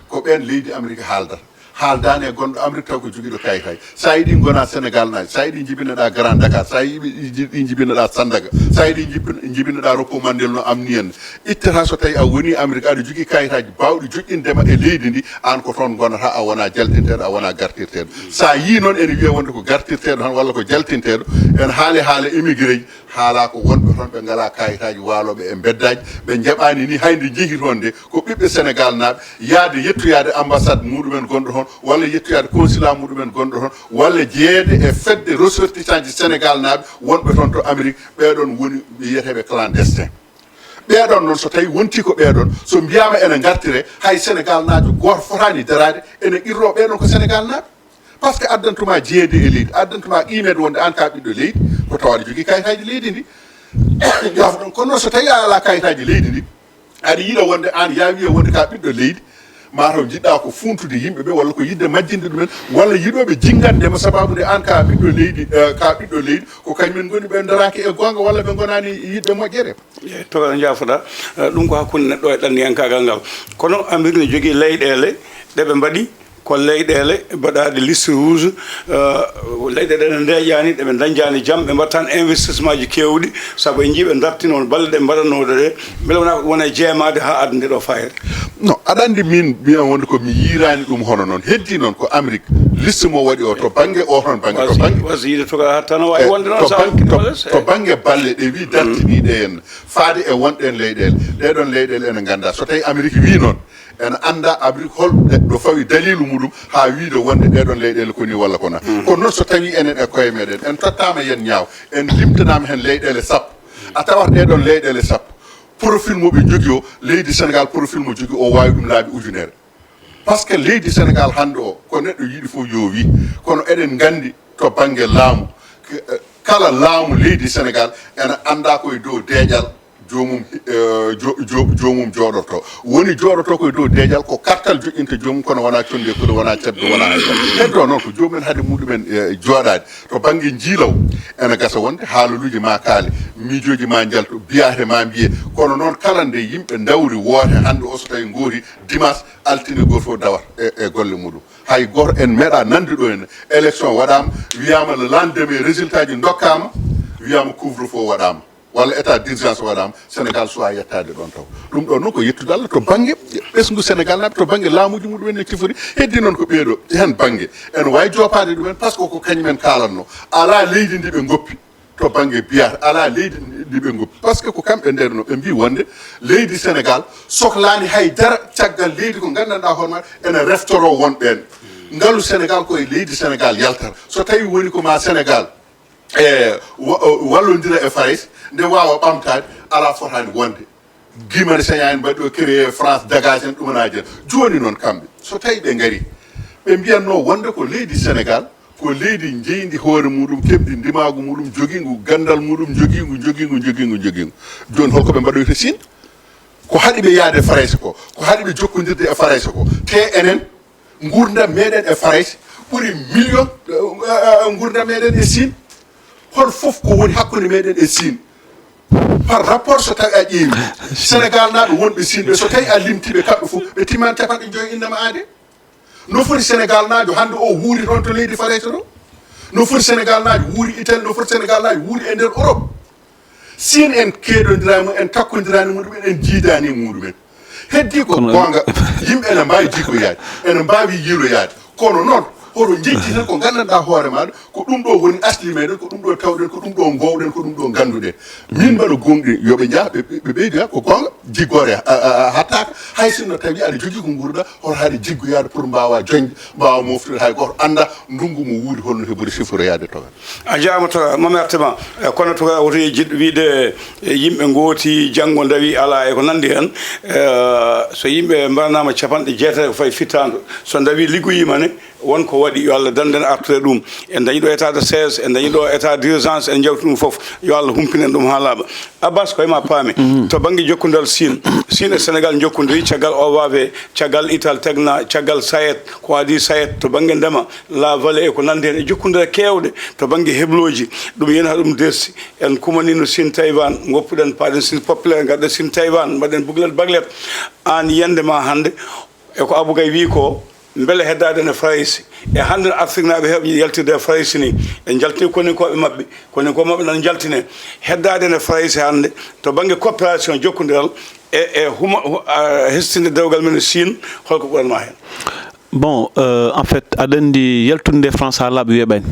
ko ɓeen leydi Amérique haaldata. Haaldaani e gonɗo Amérique taw ko jogiiɗo kaayitaaji. So a yiɗi ngonaa Sénégal naajo, so a yiɗi njibinoɗaa Grand Dakar, so a yiɗi, yiɗi njibinoɗaa Sandaga, so a yiɗi njibin-, njibinoɗaa Roco Mandel no am ni en. Ittata so tawi a woni Amérique, aɗa jogii kaayitaaji baawɗi joƴƴinde ma e leydi ndi, aan ko toon ngonata, a wonaa jaltinteeɗo, a wonaa gartirteeɗo. So a yii noon ene wiyee wonde ko gartirteeɗo tan walla ko jaltinteeɗo, en haali haala immigré ji, haalaa ko wonɓe toon ɓe ngalaa kaayitaaji waalooɓe e mbeddaaji, ɓe njaɓaani ni hay nde njehi toon nde, ko ɓiɓɓe Sénégal naaɓe, yahde yettoyaade ambassade muɗumen gonɗo toon, walla yettoyaade consulat muɗumen gonɗo toon, walla jeyeede e fedde ressortissant ji Sénégal naaɓe wonɓe toon to Amérique. Ɓeeɗoon woni ɓe wiyeteeɓe clandestin. Ɓeeɗoon noon, so tawi wonti ko ɓeeɗoon, so mbiyaama ene ngartire, hay Sénégal naajo gooto fotaani daraade ene qirroo ɓeeɗoon ko Sénégal naaɓe. Parce que addantuma jeyeede e leydi, addantuma qiimeede wonde aan ka ɓiɗɗo leydi, ko tawa aɗa jogii kayitaaji leydi ndi. Yaafuɗon, kono noon so tawi a alaa kayitaaji leydi ndi, aɗa yiɗa wonde aan yaa wiya wonde ka ɓiɗɗo leydi, mataw njiɗɗa ko funtude yimɓe ɓe, walla ko yiɗde majjinde ɗumen, walla yiɗooɓe jinngande ma sababu nde aan ka ɓiɗɗo leydi, eh, ka ɓiɗɗo leydi, ko kañumen ngoni ɓe daraaki e goonga, walla ɓe ngonaani yiɗɓe moƴƴere. Eyi, toga, njaafoɗa. Eh, ɗum ko hakkunde neɗɗo e ɗanniyankaagal ngal. Kono Amérique ne jogii leyɗeele ɗe ɓe mbaɗi, ko leyɗeele mbaɗaaɗe liste rouge, eh, leyɗeele ɗe ndeeƴaani, ɗe ɓe ndañjaani jam, ɓe mbaɗtaan investissement ji keewɗi, sabu en njii ɓe ndartinoon balle ɗe mbaɗanooɗe ɗe, mbele wonaa ko wona e jeemaade haa adda nde ɗo fayre. Non, aɗa anndi min mbiyan wonde ko mi yiiraani ɗum hono noon. Heddi noon ko Amérique, liste mo waɗi o to bannge o toon bannge, to Wasi, bannge wasi yiide toga hattano wawi Eh, wonde noon to sa bang-, hokkiti to, balles, to eh. bannge balle ɗe wi dartiniiɗe en faade e wonɗen leyɗeele. Ɗeɗon leyɗeele ene ngannda. So tawi Amérique wi noon, ene annda Amérique hol ɗe, ɗo fawi dalilu muɗum haa wiide wonde ɗeɗon leyɗeele ko ni walla ko na. Kono noon so tawi enen e koye meɗen, en tottama yen ñaaw, en limtanama hen leyɗeele sappo. A tawat ɗeɗon leyɗeele sappo, profil mo ɓe jogi o, leydi Sénégal profil mo jogi o wawi ɗum laabi ujunere. Parce que leydi Sénégal hannde o, ko neɗɗo yiɗi fof yo wi. Kono eɗen nganndi to bannge laamu, k-, eh, kala laamu leydi Sénégal ene anndaa ko e dow deeƴal joomum, eh, jo-, jo-, joomum jooɗorto. Woni jooɗorto ko e dow deeƴal, ko kartal joƴƴinta joomum, kono wonaa conndi e kuli, wonaa ceddo, wonaa hay dara. Heddo noon ko joomum en hade muɗumen, eh, jooɗaade. To bannge njiilaw, ene gasa wonde haalaluuji ma kaale, miijooji ma njalto, biyaate ma mbiye. Kono noon kala nde yimɓe ndawri woote hannde o so tawi ngoori, dimanche, altine gooto fof dawat e, e golle muɗum. Hay gooto en meeɗa nande ɗo en élection waɗaama, wiyaama le lendemain résultat ji ndokkaama, wiyaama couvre-feu waɗaama, walla état d'urgence waɗaama, Sénégal suwaa yettaade ɗoon taw. Ɗum ɗoon noon ko yettude Allah to bannge ɓesngu Sénégal naaɓe, to bannge laamuuji muɗumen no cifori. Heddi noon ko ɓeeɗo, heen bannge, ene waawi joopaade ɗumen, par ce que ko kañumen kaalatnoo. Alaa leydi ndi ɓe ngoppi. To bannge biyaat, alaa leydi ndi ɓe ngoppi. Par ce que ko kamɓe ndeerno, ɓe mbii wonde leydi Sénégal soklaani hay dara caggal leydi ko nganndanɗaa hoore maa ene reftoro won ɓeen. Ngalu Sénégal ko e leydi Sénégal yaltata. So tawi woni ko ma Sénégal, e, wa-, wallondira e Farayse, nde waawa ɓamtaade, alaa fotaani wonde. Guy Marius Sagna en mbaɗi o créé France Dégage en ɗumanaaji en. Jooni noon kamɓe, so tawi ɓe ngari, ɓe mbiyatnoo wonde ko leydi Sénégal, ko leydi jeyndi hoore muɗum, keɓdi ndimaagu muɗum, jogingu ganndal muɗum, jogingu, jogingu, jogingu, jogingu. Jooni holko ɓe mbaɗoyta Siin? Ko haɗi ɓe yahde Farayse ko, ko haɗi ɓe jokkondirde e Farayse ko. Te enen, nguurndam meɗen e Farayse ɓuri million, eh, eh, nguurndam meɗen e Siin. Hol fof ko woni hakkunde meɗen e Siin? Par rapport so tawi a ƴeewi Sénégal naaɓe wonɓe Siin ɓe, so tawi a limti ɓe kamɓe fof, ɓe timmaani capanɗe joyi innama aade. No foti Sénégal naajo hannde o wuuri toon to leydi Farayse to? No foti Sénégal naajo wuuri Italie? No foti Sénégal naajo wuuri e nder Europe? Siin en keedondiraani mum, en takkondiraani muɗum en, en jiidaani e muɗum en. Heddi ko Kono goonga, yimɓe ene mbaawi jikkoyaade, ene mbaawi yiiloyaade. Kono noon, hoto njejjiten ko nganndanɗaa hoore maaɗa, ko ɗum ɗo woni asli meɗen, ko ɗum ɗo tawɗen, ko ɗum ɗo ngoowɗen, ko ɗum ɗo ngannduɗen. Min mbaɗa gonɗi, yo ɓe njah, ɓe, ɓe, ɓe ɓeydoya, ko goonga, jiggoore, a, a, a hattaaka. Hay sinno tawi aɗa jogii ko nguurɗaa, hoto haɗa jiggoyaade pour mbaawa joñde, mbaawa moftude, hay gooto annda ndunngu mo wuuri holno heɓori siforoyaade toon. A jaaraama toga, Mame Artema. Eh, kono toga woto e jiɗ wiide, eh, yimɓe ngooti, janngo ndawi alaa e ko nanndi heen. Eh, so yimɓe mbaranaama capanɗe jeetati ko fayi fittaandu, so ndawi liggoyiima ne, won ko waɗi, yo Allah dannden artude ɗum. En dañi ɗo état de siège, en dañi ɗo état d'urgence, en njawti ɗum fof. Yo Allah humpinen ɗum haa laaɓa. Abbas, koye ma paami. To bannge jokkondal Siin, Siin e Sénégal njokkondiri caggal O V A V, caggal Ital Tegna, caggal SAED, ko adii SAED, to bannge ndema, La Vallée e ko nanndi heen e jokkondire keewɗe to bannge heblooji. Ɗum yen haa ɗum dersi. En kumanino Siin Taïwan, ngoppuɗen, paaɗen Siin Populaire, ngarɗen Siin Taïwan, mbaɗen buglet baglet. Aan yiyannde ma hannde, e ko Abou Gaye wiyi ko, mbele heddaade no Farayse. E hannde no Afriknaaɓe heɓi yaltirde e Farayse ni. Ɓe njaltini koninkooɓe maɓɓe, koninkooɓe maɓɓe nana njaltine. Heddaade no Farayse hannde, to bannge coopération jokkondiral e, e huma, hu-, a, hesɗitinde dewgal men e Siin, holko ɓuranma heen? Bon, euh, en fait, aɗa anndi yaltunde France haa laaɓa weeɓaani.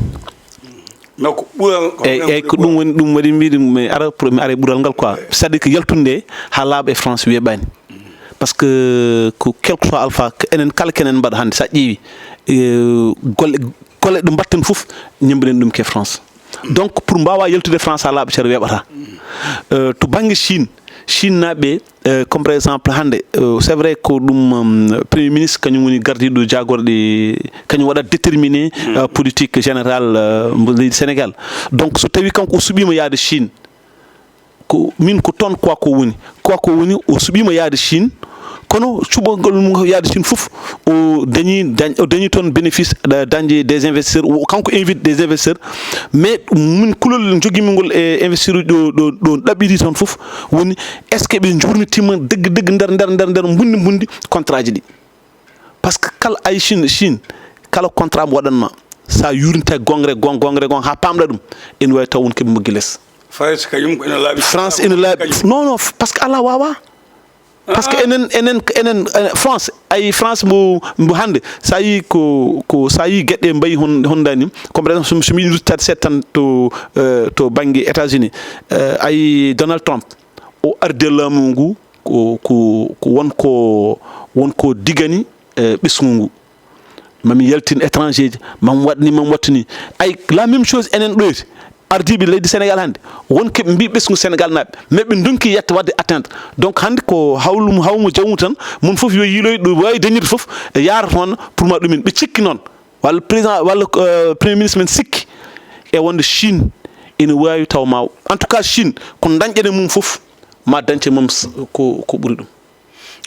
Non, ko ɓural, ko Eyi, ɓural eyi, ko ɗum woni, ɗum waɗi mi wiide mi ara, pour mi ara e ɓural ngal quoi. C'est-à-dire que yaltunde haa laaɓa e France weeɓaani. Parce que ko quel que soit alpha, enen kala kenen mbaɗa hannde, so a ƴeewi, eh, golle, golle ɗe mbatten fof, ñemmbiɗen ɗum ke France. Donc, pour mbaawa yaltude France haa laaɓa, ceerno, weeɓata. Euh, to bannge Chine, Chine naaɓe, euh, comme par exemple hannde, euh, c'est vrai ko ɗum, euh, Premier ministre, kañum woni gardiiɗo jaagorɗe, kañum waɗa déterminé, euh, politique générale, euh, mbo leydi Sénégal. Donc, so tawi kanko o suɓiima yaade Chine, ko min ko toon quoi ko woni. Quoi ko woni, o suɓiima yaade Chine, kono cuɓagol mum yaade Chine fof, o dañi, dañ-, o dañi toon bénéfice, da-, dañde des investisseurs, o, kanko invite des investisseurs. Mais min kulol jogiimi ngol e investisseur uji ɗo, ɗo, ɗo ɗaɓɓiri toon fof, woni est-ce que ɓe njuurnitiima degg degg nder, nder, nder, nder mbundi mbundi contrat ji ɗi? Parce que kala ay Chine, Chine, kala contrat mo waɗanma, so a yuurnita gongre gong, gongre gong, haa paamɗa ɗum, ene waawi taw won ko ɓe mboggi les. France kañum ko ene laaɓi. France ene laaɓi. Kañum. Non, non, f-, parce que alaa waawaa. Parce que enen, enen, enen, eh, France, ay France mbo, mbo hannde, so a yii ko, ko, so a yii geɗe mbayi hon, hondaani, comme par exemple, so, so mi ruttaade seeɗa tan to, eh, to bannge États-Unis, eh, ay Donald Trump, o arde laamu ngu, ko, ko, ko won ko, won ko digani, eh, ɓesngu ngu. Mami yaltin étranger ji, mami waɗ ni, mami wattu ni. Ay, la même chose enen ɗoyti. Ardiiɓe leydi Sénégal hannde, won ko ɓe mbii ɓesngu Sénégal naaɓe, mais ɓe ndonki yetta waɗde atteindre. Donc hannde ko hawlu, hawmu jawmu tan, mon fof yo yiiloy ɗo waawi dañirde fof, e yaara toon pour ma ɗumen. Ɓe cikki noon, walla président, walla, euh, premier ministre men sikki e wonde Chine ene waawi taw ma, en tout cas Chine, ko dañƴen e mum fof, ma dañce mum s-, ko, ko ɓuri ɗum.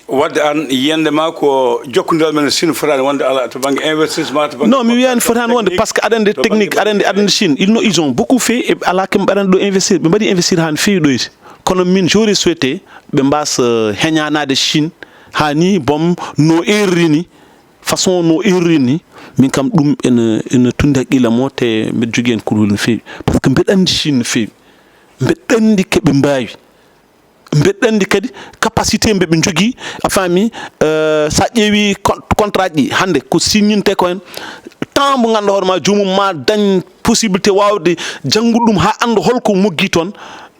Wadde aan, yiyannde ma ko jokkondiral men e Chine fotaani wonde alaa to bannge investissement, to bannge... Non, mi wiyaani fotaani wonde, technique, parce que aɗa anndi to bannge technique, aɗa anndi, aɗa anndi Chine, ils n'ont, ils ont beaucoup fait, e alaa ko ɓe mbaɗani ɗo investir, ɓe mbaɗi investir haa no feewi ɗoyti. Kono min, j'aurais souhaité ɓe mbaasa heñanaade Chine haa ni, boom, no erri ni, façon no erri ni, min kam ɗum ene, ene tunndi hakkille am o, te mbeɗa jogii heen kulhuli no feewi. Parce que mbeɗa anndi Chine no feewi. Mbeɗa anndi ko ɓe mbaawi. Mbeɗa anndi kadi capacité mbe ɓe njogii, a faami, euh, so a ƴeewi con-, contrat ji hannde ko signinte ko en, temps mo ngannduɗaa hoore ma joomum ma dañ possibilité waawde janngude ɗum haa annda holko moggi toon,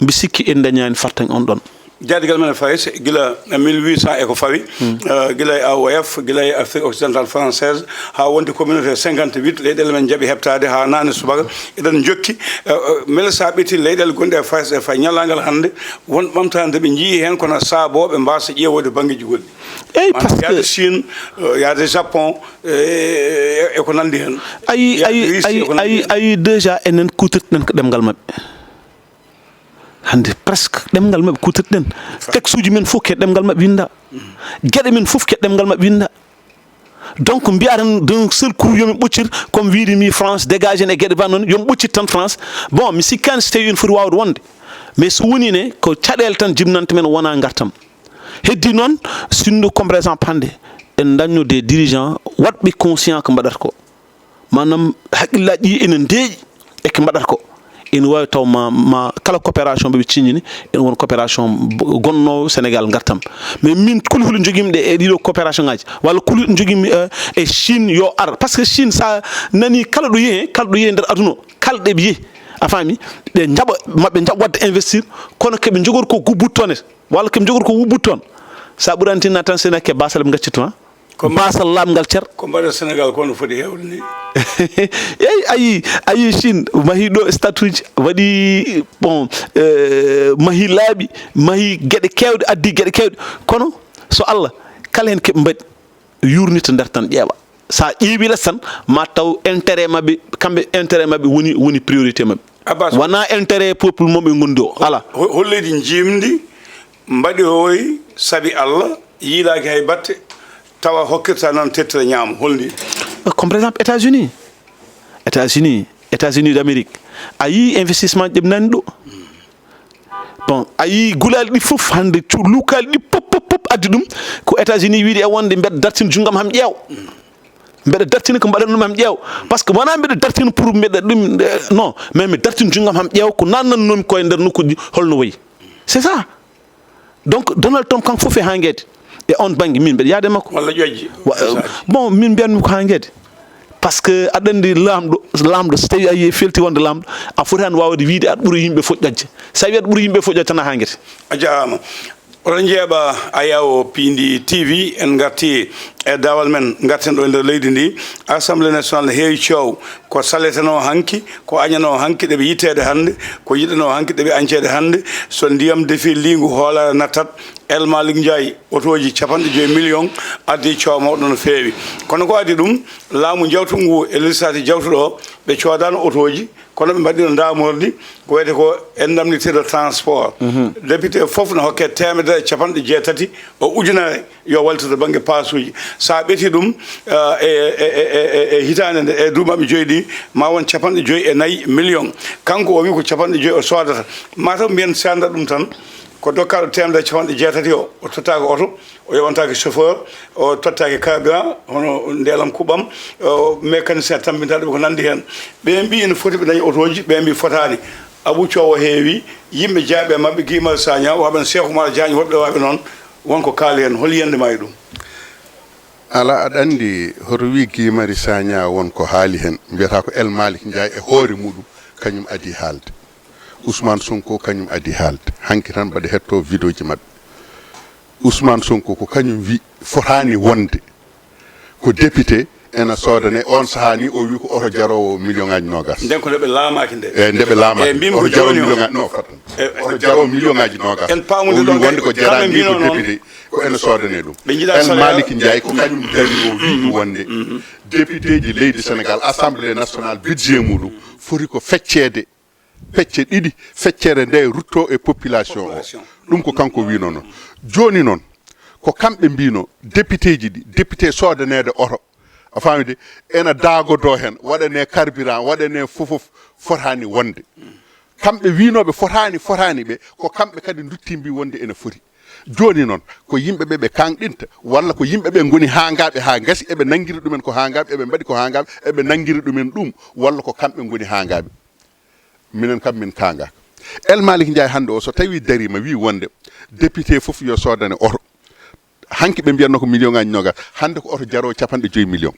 mbi sikki en ndañaani fartaŋŋe on ɗon. Jaadigal men Faye, gila mille huit cent e ko fawi, euh, gila e A O F, gila e Afrique occidentale française, haa wonde communauté cinquante-huit, leyɗeele men njaɓi heɓtaade haa naane subaka, eɗen njokki. Euh, euh, mbele so a ɓetii leyɗeele gonɗe e Faye, e Faye ñalaagal hannde, won ɓamtaare nde ɓe njiyii heen, kono saabooɓe mbaasa ƴeewoyde banngeeji goɗɗi. Eyi, maanaam parce que yaade Chine, euh, yaade Japon, e, e, e ko nanndi heen. Ayi, yaade ayi, Russie, ayi, e ko nanndi ayi, heen. Ayi, déjà, enen kuutirten ko ɗemngal maɓɓe. Hannde, presque, ɗemngal maɓɓe kuutirten. Texte uji men fof ko e ɗemngal maɓɓe winnda. Geɗe men fof ko e ɗemngal maɓɓe winnda. Donc, mbiya tan d'un seul coup, yo min ɓoccir, comme wiide mi France, dégagé en e geɗe ban noon, yo min ɓoccir tan France. Bon, mi sikkaani so tawi ene foti waawde wonde. Mais so woni ne, ko caɗeele tan jibnanta men, wonaa ngartam. Heddi noon, sinno comme par exemple hannde, en dañno des dirigeants waɗɓe conscient ko mbaɗata ko. Maanaam, hakkillaaji ɗi ene ndeeƴi e ko mbaɗata ko. Ene waawi taw ma, ma kala coopération ɓe ɓe ciññini, ene won coopération bo-, gonnoowo Sénégal ngartam. Mais min, kulhuli njogiimi ɗe e ɗiɗo coopération ngaaji, walla kulhuli njogiimi, eh, e Chine yo ar. Parce que Chine, so a nanii kala ɗo yehi, kala ɗo yehi nder aduna o, kala ɗe ɓe yehi, a faami, ɓe njaɓa, ma ɓe njaɓ waɗde investir, kono ko ɓe njogori ko gubbude toon, walla ko ɓe njogori ko wubbude toon. So a ɓurantinaa tan, so ene hakke baasal ɓe ngaccitto, ha? Ko mba-, baasal laaɓngal cer. Ko mbaɗa Sénégal ko no foti heewde ni? Eyi, a yii, a yii Chine, mahi ɗo statueji, waɗi, bon, euh, mahi laabi, mahi geɗe keewɗe, addi geɗe keewɗe. Kono so Allah, kala heen ko ɓe mbaɗi, yuurnita nder tan ƴeewa. So a ƴeewi les tan, ma taw intérêt maɓɓe, kamɓe intérêt maɓɓe woni, woni priorité maɓɓe. Abbas. Wonaa intérêt peuple mo ɓe ngondi o. Alaa. Ho-, hol leydi njiimndi mbaɗi oy sabi Allah, yiilaaki hay batte, tawa hokkirta nan tettira ñaamo, holndi? Comme par exemple États-Unis. États-Unis, États-Unis d'Amérique. A yii investissement ɗi ɓe nani ɗo. Bon, a yii gulaali ɗi fof hannde, cu-, luukaali ɗi pop, pop, pop addi ɗum, ko États-Unis wiide e wonde mbeɗa dartina junngam ham ƴeew. Mbeɗa dartina ko mbaɗanmi ɗum ham ƴeew. Parce que wonaa mbeɗa dartina pour mbeɗa ɗum, eh, non, mais mi dartina junngam ham ƴeew ko naatnannoomi ko e nder nokkuuji holno wayi. C'est ça. Donc, Donald Trump kanko fof e haa ngeede. E oon bannge, min mbeɗa yahde makko. Walla ƴoƴji. Wa-, bon, min mbiyanmi ko haa ngeede. Parce que aɗa anndi laamɗo, laamɗo, so tawi a yii felti wonde laamɗo, a fotaani waawde wiide aɗa ɓuri yimɓe fof ƴoƴde. So a wii aɗa ɓuri yimɓe fof ƴoƴde tan a haa ngeede. A jaaraama. Oɗon njeeɓa Ayawo Piindi T V, en ngarti e daawal men, ngarten ɗo e nder leydi ndi. Assemblée nationale ne heewi coow, ko saletenoo hanki, ko añanoo hanki ɗeɓe yitteede hannde, ko yiɗanoo hanki ɗeɓe añceede hannde. So ndiyam defi liingu hoolaare nattat, El Malick Ndiaye, otooji capanɗe joyi million, addi coow mawɗo no feewi. Kono ko addi ɗum, laamu jawtungu ngu e législatif jawtuɗo o, ɓe coodaano otooji, kono ɓe mbaɗino ndaamordi, ko wiyetee ko indemnité de transport. Député fof no hokke teemedere e capanɗe jeetati o ujunere yo waltu to bannge paasuuji. So a ɓetii ɗum, eh, e, e, e, e, e hitaande nde, e duuɓi maɓɓe joyi ɗi, ma won capanɗe joyi e nayi million. Kanko o wi ko capanɗe joyi o soodata. Mataw mbiyen seernda ɗum tan, ko dokkaaɗo teemedere e capanɗe jeetati o, o tottaaka oto, o yoɓantaake chauffeur, o tottaake carburant, hono ndeelam kuɓɓam, o mécanicien tambintaaɗo ɓe ko nanndi heen. Ɓe mbii ene foti ɓe daña otooji, ɓe mbii fotaani. Abou Coowo heewi, yimɓe jeeɓe maɓɓe, Guy Marius Sagna, waɓen Cheikh Oumar Diagne, woɓɓe waɓe noon, won ko kaali heen. Hol yiyannde ma e ɗum? Alaa, aɗa anndi hoto wii Guy Marius Sagna won ko haali heen. Mbiyata ko El Malick Ndiaye e hoore muɗum, kañum adii haalde. Ousmane Sonko kañum adii haalde. Hanki tan mbaɗa hettoo vidéo ji maɓɓe. Ousmane Sonko ko kañum wi fotaani wonde ko député ena soodane, on sahaa ni o wi ko oto jaroowo million ngaaji noogas. Nden ko nde ɓe laamaaki nde. E nde ɓe laamaaki. E mbimi ko oto jaroowo jooni o. Million ngaaji, no, fatan. E oto jaroowo million ngaaji noogas. En paamude o wi ɗon wonde ko kay, jaraani kamɓe ni ko mbino noon. Député ko ene soodane ɗum. Ɓe njiɗa El salaire. Malick Ndiaye ko kañum dari o wi wonde député ji leydi Sénégal, Assemblée nationale, budget muɗum foti ko fecceede pecce ɗiɗi, feccere nde rutto e population o. Population. Ɗum ko kanko wino noon. Jooni noon, ko kamɓe mbino, député ji ɗi, député soodaneede oto, a faami de, ena daagodoo heen, waɗane carburant, waɗane fof, fof fotaani wonde. Kamɓe winooɓe fotaani, fotaani ɓe, ko kamɓe kadi ndutti mbi wonde ene foti. Jooni noon, ko yimɓe ɓe ɓe kaŋɗinta, walla ko yimɓe ɓe ngoni haangaaɓe haa ngasi, eɓe nanngira ɗumen ko haangaaɓe, eɓe mbaɗi ko haangaaɓe, eɓe nanngira ɗumen ɗum, walla ko kamɓe ngoni haangaaɓe? Minen kam min kaangaaka. El Malick Ndiaye hannde o, so tawii dariima, wii wonde député fof yo soodane oto. Hanki ɓe mbiyatno ko million ngaaji noogas, hannde ko oto jaroowo capanɗe joyi million.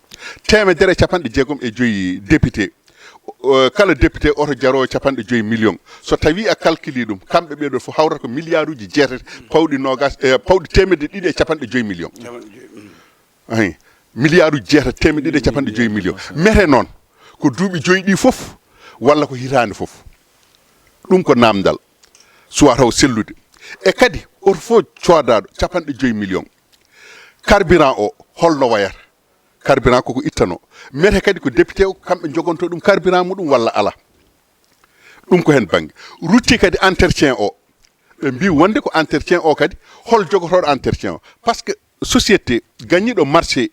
Teemedere e capanɗe jeegom e joyi député. O, kala député oto jaroowo capanɗe joyi million. So tawii a calculi ɗum, kamɓe ɓee ɗoo fof hawrata ko milliard uji jeetati, pawɗi noogas, e pawɗi teemedde ɗiɗi e capanɗe joyi million. Ayi, milliard uji jeetati, teemedde ɗiɗi e capanɗe joyi million. Mete noon, ko duuɓi joyi ɗi fof, walla ko hitaande fof? Ɗum ko naamndal, suwaa taw sellude. E kadi, oto fof coodaaɗo capanɗe joyi million. Carburant o, holno wayata? Carburant koko ittano. Mete kadi ko député o, kamɓe njogonto ɗum carburant muɗum walla alaa? Ɗum ko heen bannge. Rutti kadi entretien o. Ɓe mbii wonde ko entretien o kadi, hol jogotooɗo entretien o? Parce que société gañiiɗo marché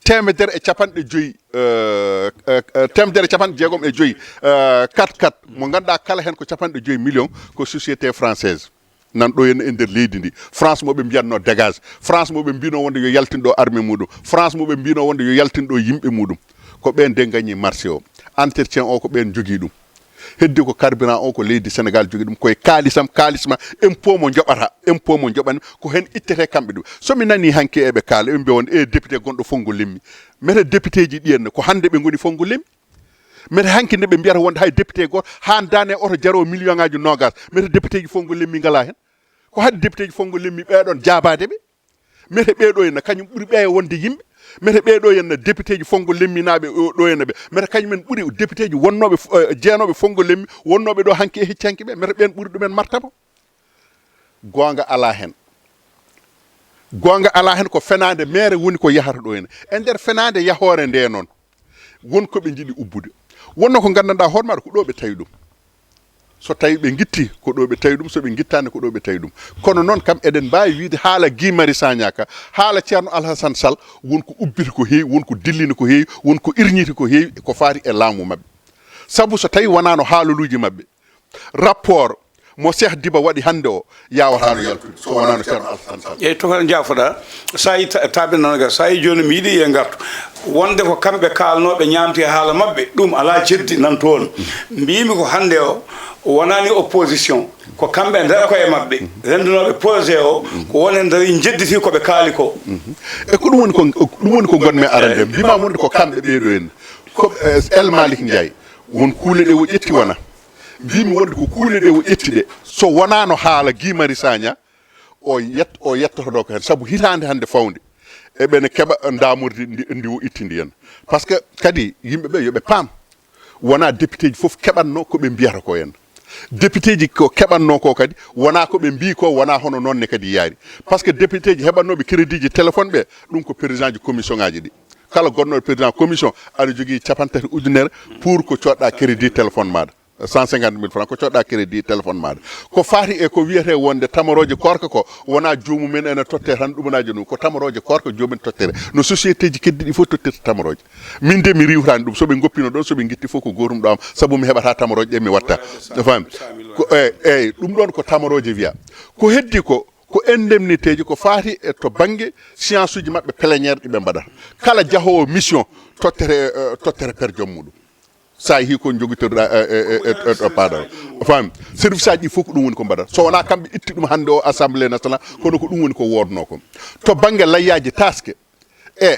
teemedere e capanɗe joyi, euh, euh, euh, teemedere e capanɗe jeegom e joyi, euh, quatre quatre, mo ngannduɗaa kala heen ko capanɗe joyi million, ko société française. Nan ɗo henna e nder leydi ndi. France mo ɓe mbiyatno dégage. France mo ɓe mbino wonde yo yaltin ɗo armée muɗum. France mo ɓe mbino wonde yo yaltin ɗo yimɓe muɗum. Ko ɓen de gañi marché o. Entretien o ko ɓen jogii ɗum. Heddi ko carburant o ko leydi Sénégal jogii ɗum. Koye kaalisam, kaalisma, impôt mo joɓata, impôt mo joɓan, ko hen ittete kamɓe ɗum. So mi nani hanki eɓe kaala, eɓe mbiya wonde e député gonɗo Fongo Lemmi. Mete député ji ɗi henna, ko hannde ɓe ngoni Fongo Lemmi. Mete hanki nde ɓe mbiyata wonde hay député gooto haa daane oto jaro million ngaaji noogas. Mete député ji Fongo Lemmi ngalaa hen. Ko haɗi député ji Fongo Lemmi ɓeɗon jaabaade ɓe. Mete ɓeɗo henna kañum ɓuri ɓeya wonde yimɓe. Mete ɓeɗo henna député ji Fongo Lemminaaɓe o ɗo henna ɓe. Mete kañumen ɓuri député ji wonnooɓe, eh, jeenooɓe Fongo Lemmi, wonnooɓe ɗo hanki e hecci hanki ɓe. Mete ɓen ɓuri ɗumen martaba. Goonga alaa heen. Goonga alaa heen, ko fenaande meere woni ko yahata ɗo heen. E nder fenaande yahoore nde noon, won ko ɓe njiɗi ubbude. Wonno ko nganndanɗaa hoore maɗa ko ɗo ɓe tawi ɗum. So tawi ɓe ngitti, ko ɗo ɓe tawi ɗum, so ɓe ngittaani, ko ɗo ɓe tawi ɗum. Kono noon kam, eɗen mbaawi wiyde haala Guy Marius Sagna ka, haala Ceerno Alhassane Sall, won ko ubbiti ko heewi, won ko dillini ko heewi, won ko irñiti ko heewi, ko faati e laamu maɓɓe. Sabu so tawi wonaano haalaluuji maɓɓe, rapport mo Cheikh Diba waɗi hannde o, yawataano yaltude, so wonaano Ceerno Alassane Sall. Eyyi, tokara, njaafoɗaa. So a yi ta-, taaɓe nanaga, so a yi jooni mi yiɗi e ngartu. Wonde ko kamɓe kaalnooɓe ñaamti e haala maɓɓe, ɗum alaa jeddi nan toon. Mbiimi ko hannde o, wonaani opposition. Ko kamɓe e nder koye maɓɓe, renndanooɓe projet o, ko won heen dari njedditi ko ɓe kaali ko. E ko ɗum woni ko, ɗum woni ko ngonmi arande. Mbiima wonde ko kamɓe ɓeeɗo en. Ko, eh, El Malick Ndiaye, won kuule ɗe o ƴetti wona. Mbiimi wonde ko kuule ɗe o ƴetti ɗe. So wonaano haala Guy Marius Sagna, o yet o yettotoɗo ko heen, sabu hitaande hannde fawnde eɓene keɓa ndaamordi ndi ndi o ittindi en. Par ce que kadi yimɓe ɓe yoɓe paam, wona député ji fof keɓatno ko ɓe mbiyata ko en. Député ji ko keɓatno ko kadi wona ko ɓe mbiyi ko, wona hono noon ne kadi yaari. Par ce que député ji heɓatnoɓe crédit ji téléphone ɓe, ɗum ko président ji commission ngaji ɗi. Kala gonnoɗo président commission aɗa jogii capanɗe tati ujunere pour ko coɗɗa crédit téléphone maɗa, cent cinquante mille francs ko coɗɗa crédit téléphone maɗa. Ko fati e ko wiyete wonde tamorooje koorka ko, wona joomum en ene totte tan ɗumanaaji ɗum, ko tamorooje koorka joomum en tottere. No société ji keddiɗi fof tottirta tamorooje. Min de mi riiwtaani ɗum, so ɓe ngoppino ɗon, so ɓe ngitti fof ko gootum ɗo am, sabu mi heɓata tamorooje ɗe mi watta. A faami? Ko, eyi, eyi, ɗum ɗon ko tamorooje wiya. Ko heddi ko, ko indemnité ji ko fati e to bannge séance uji maɓɓe plénière ɗi ɓe mbaɗata. Kala jahoowo mission tottere, eh, tottere per joom muɗum. So a yehii ko jogitoɗa e, e, e, e, e, e paɗal. A faami? Service aji ɗi fof ko ɗum woni ko mbaɗata. So wonaa kamɓe itti ɗum hannde o Assemblée nationale, kono ko ɗum woni ko woodnoo ko. To bannge layyaaji taaske, e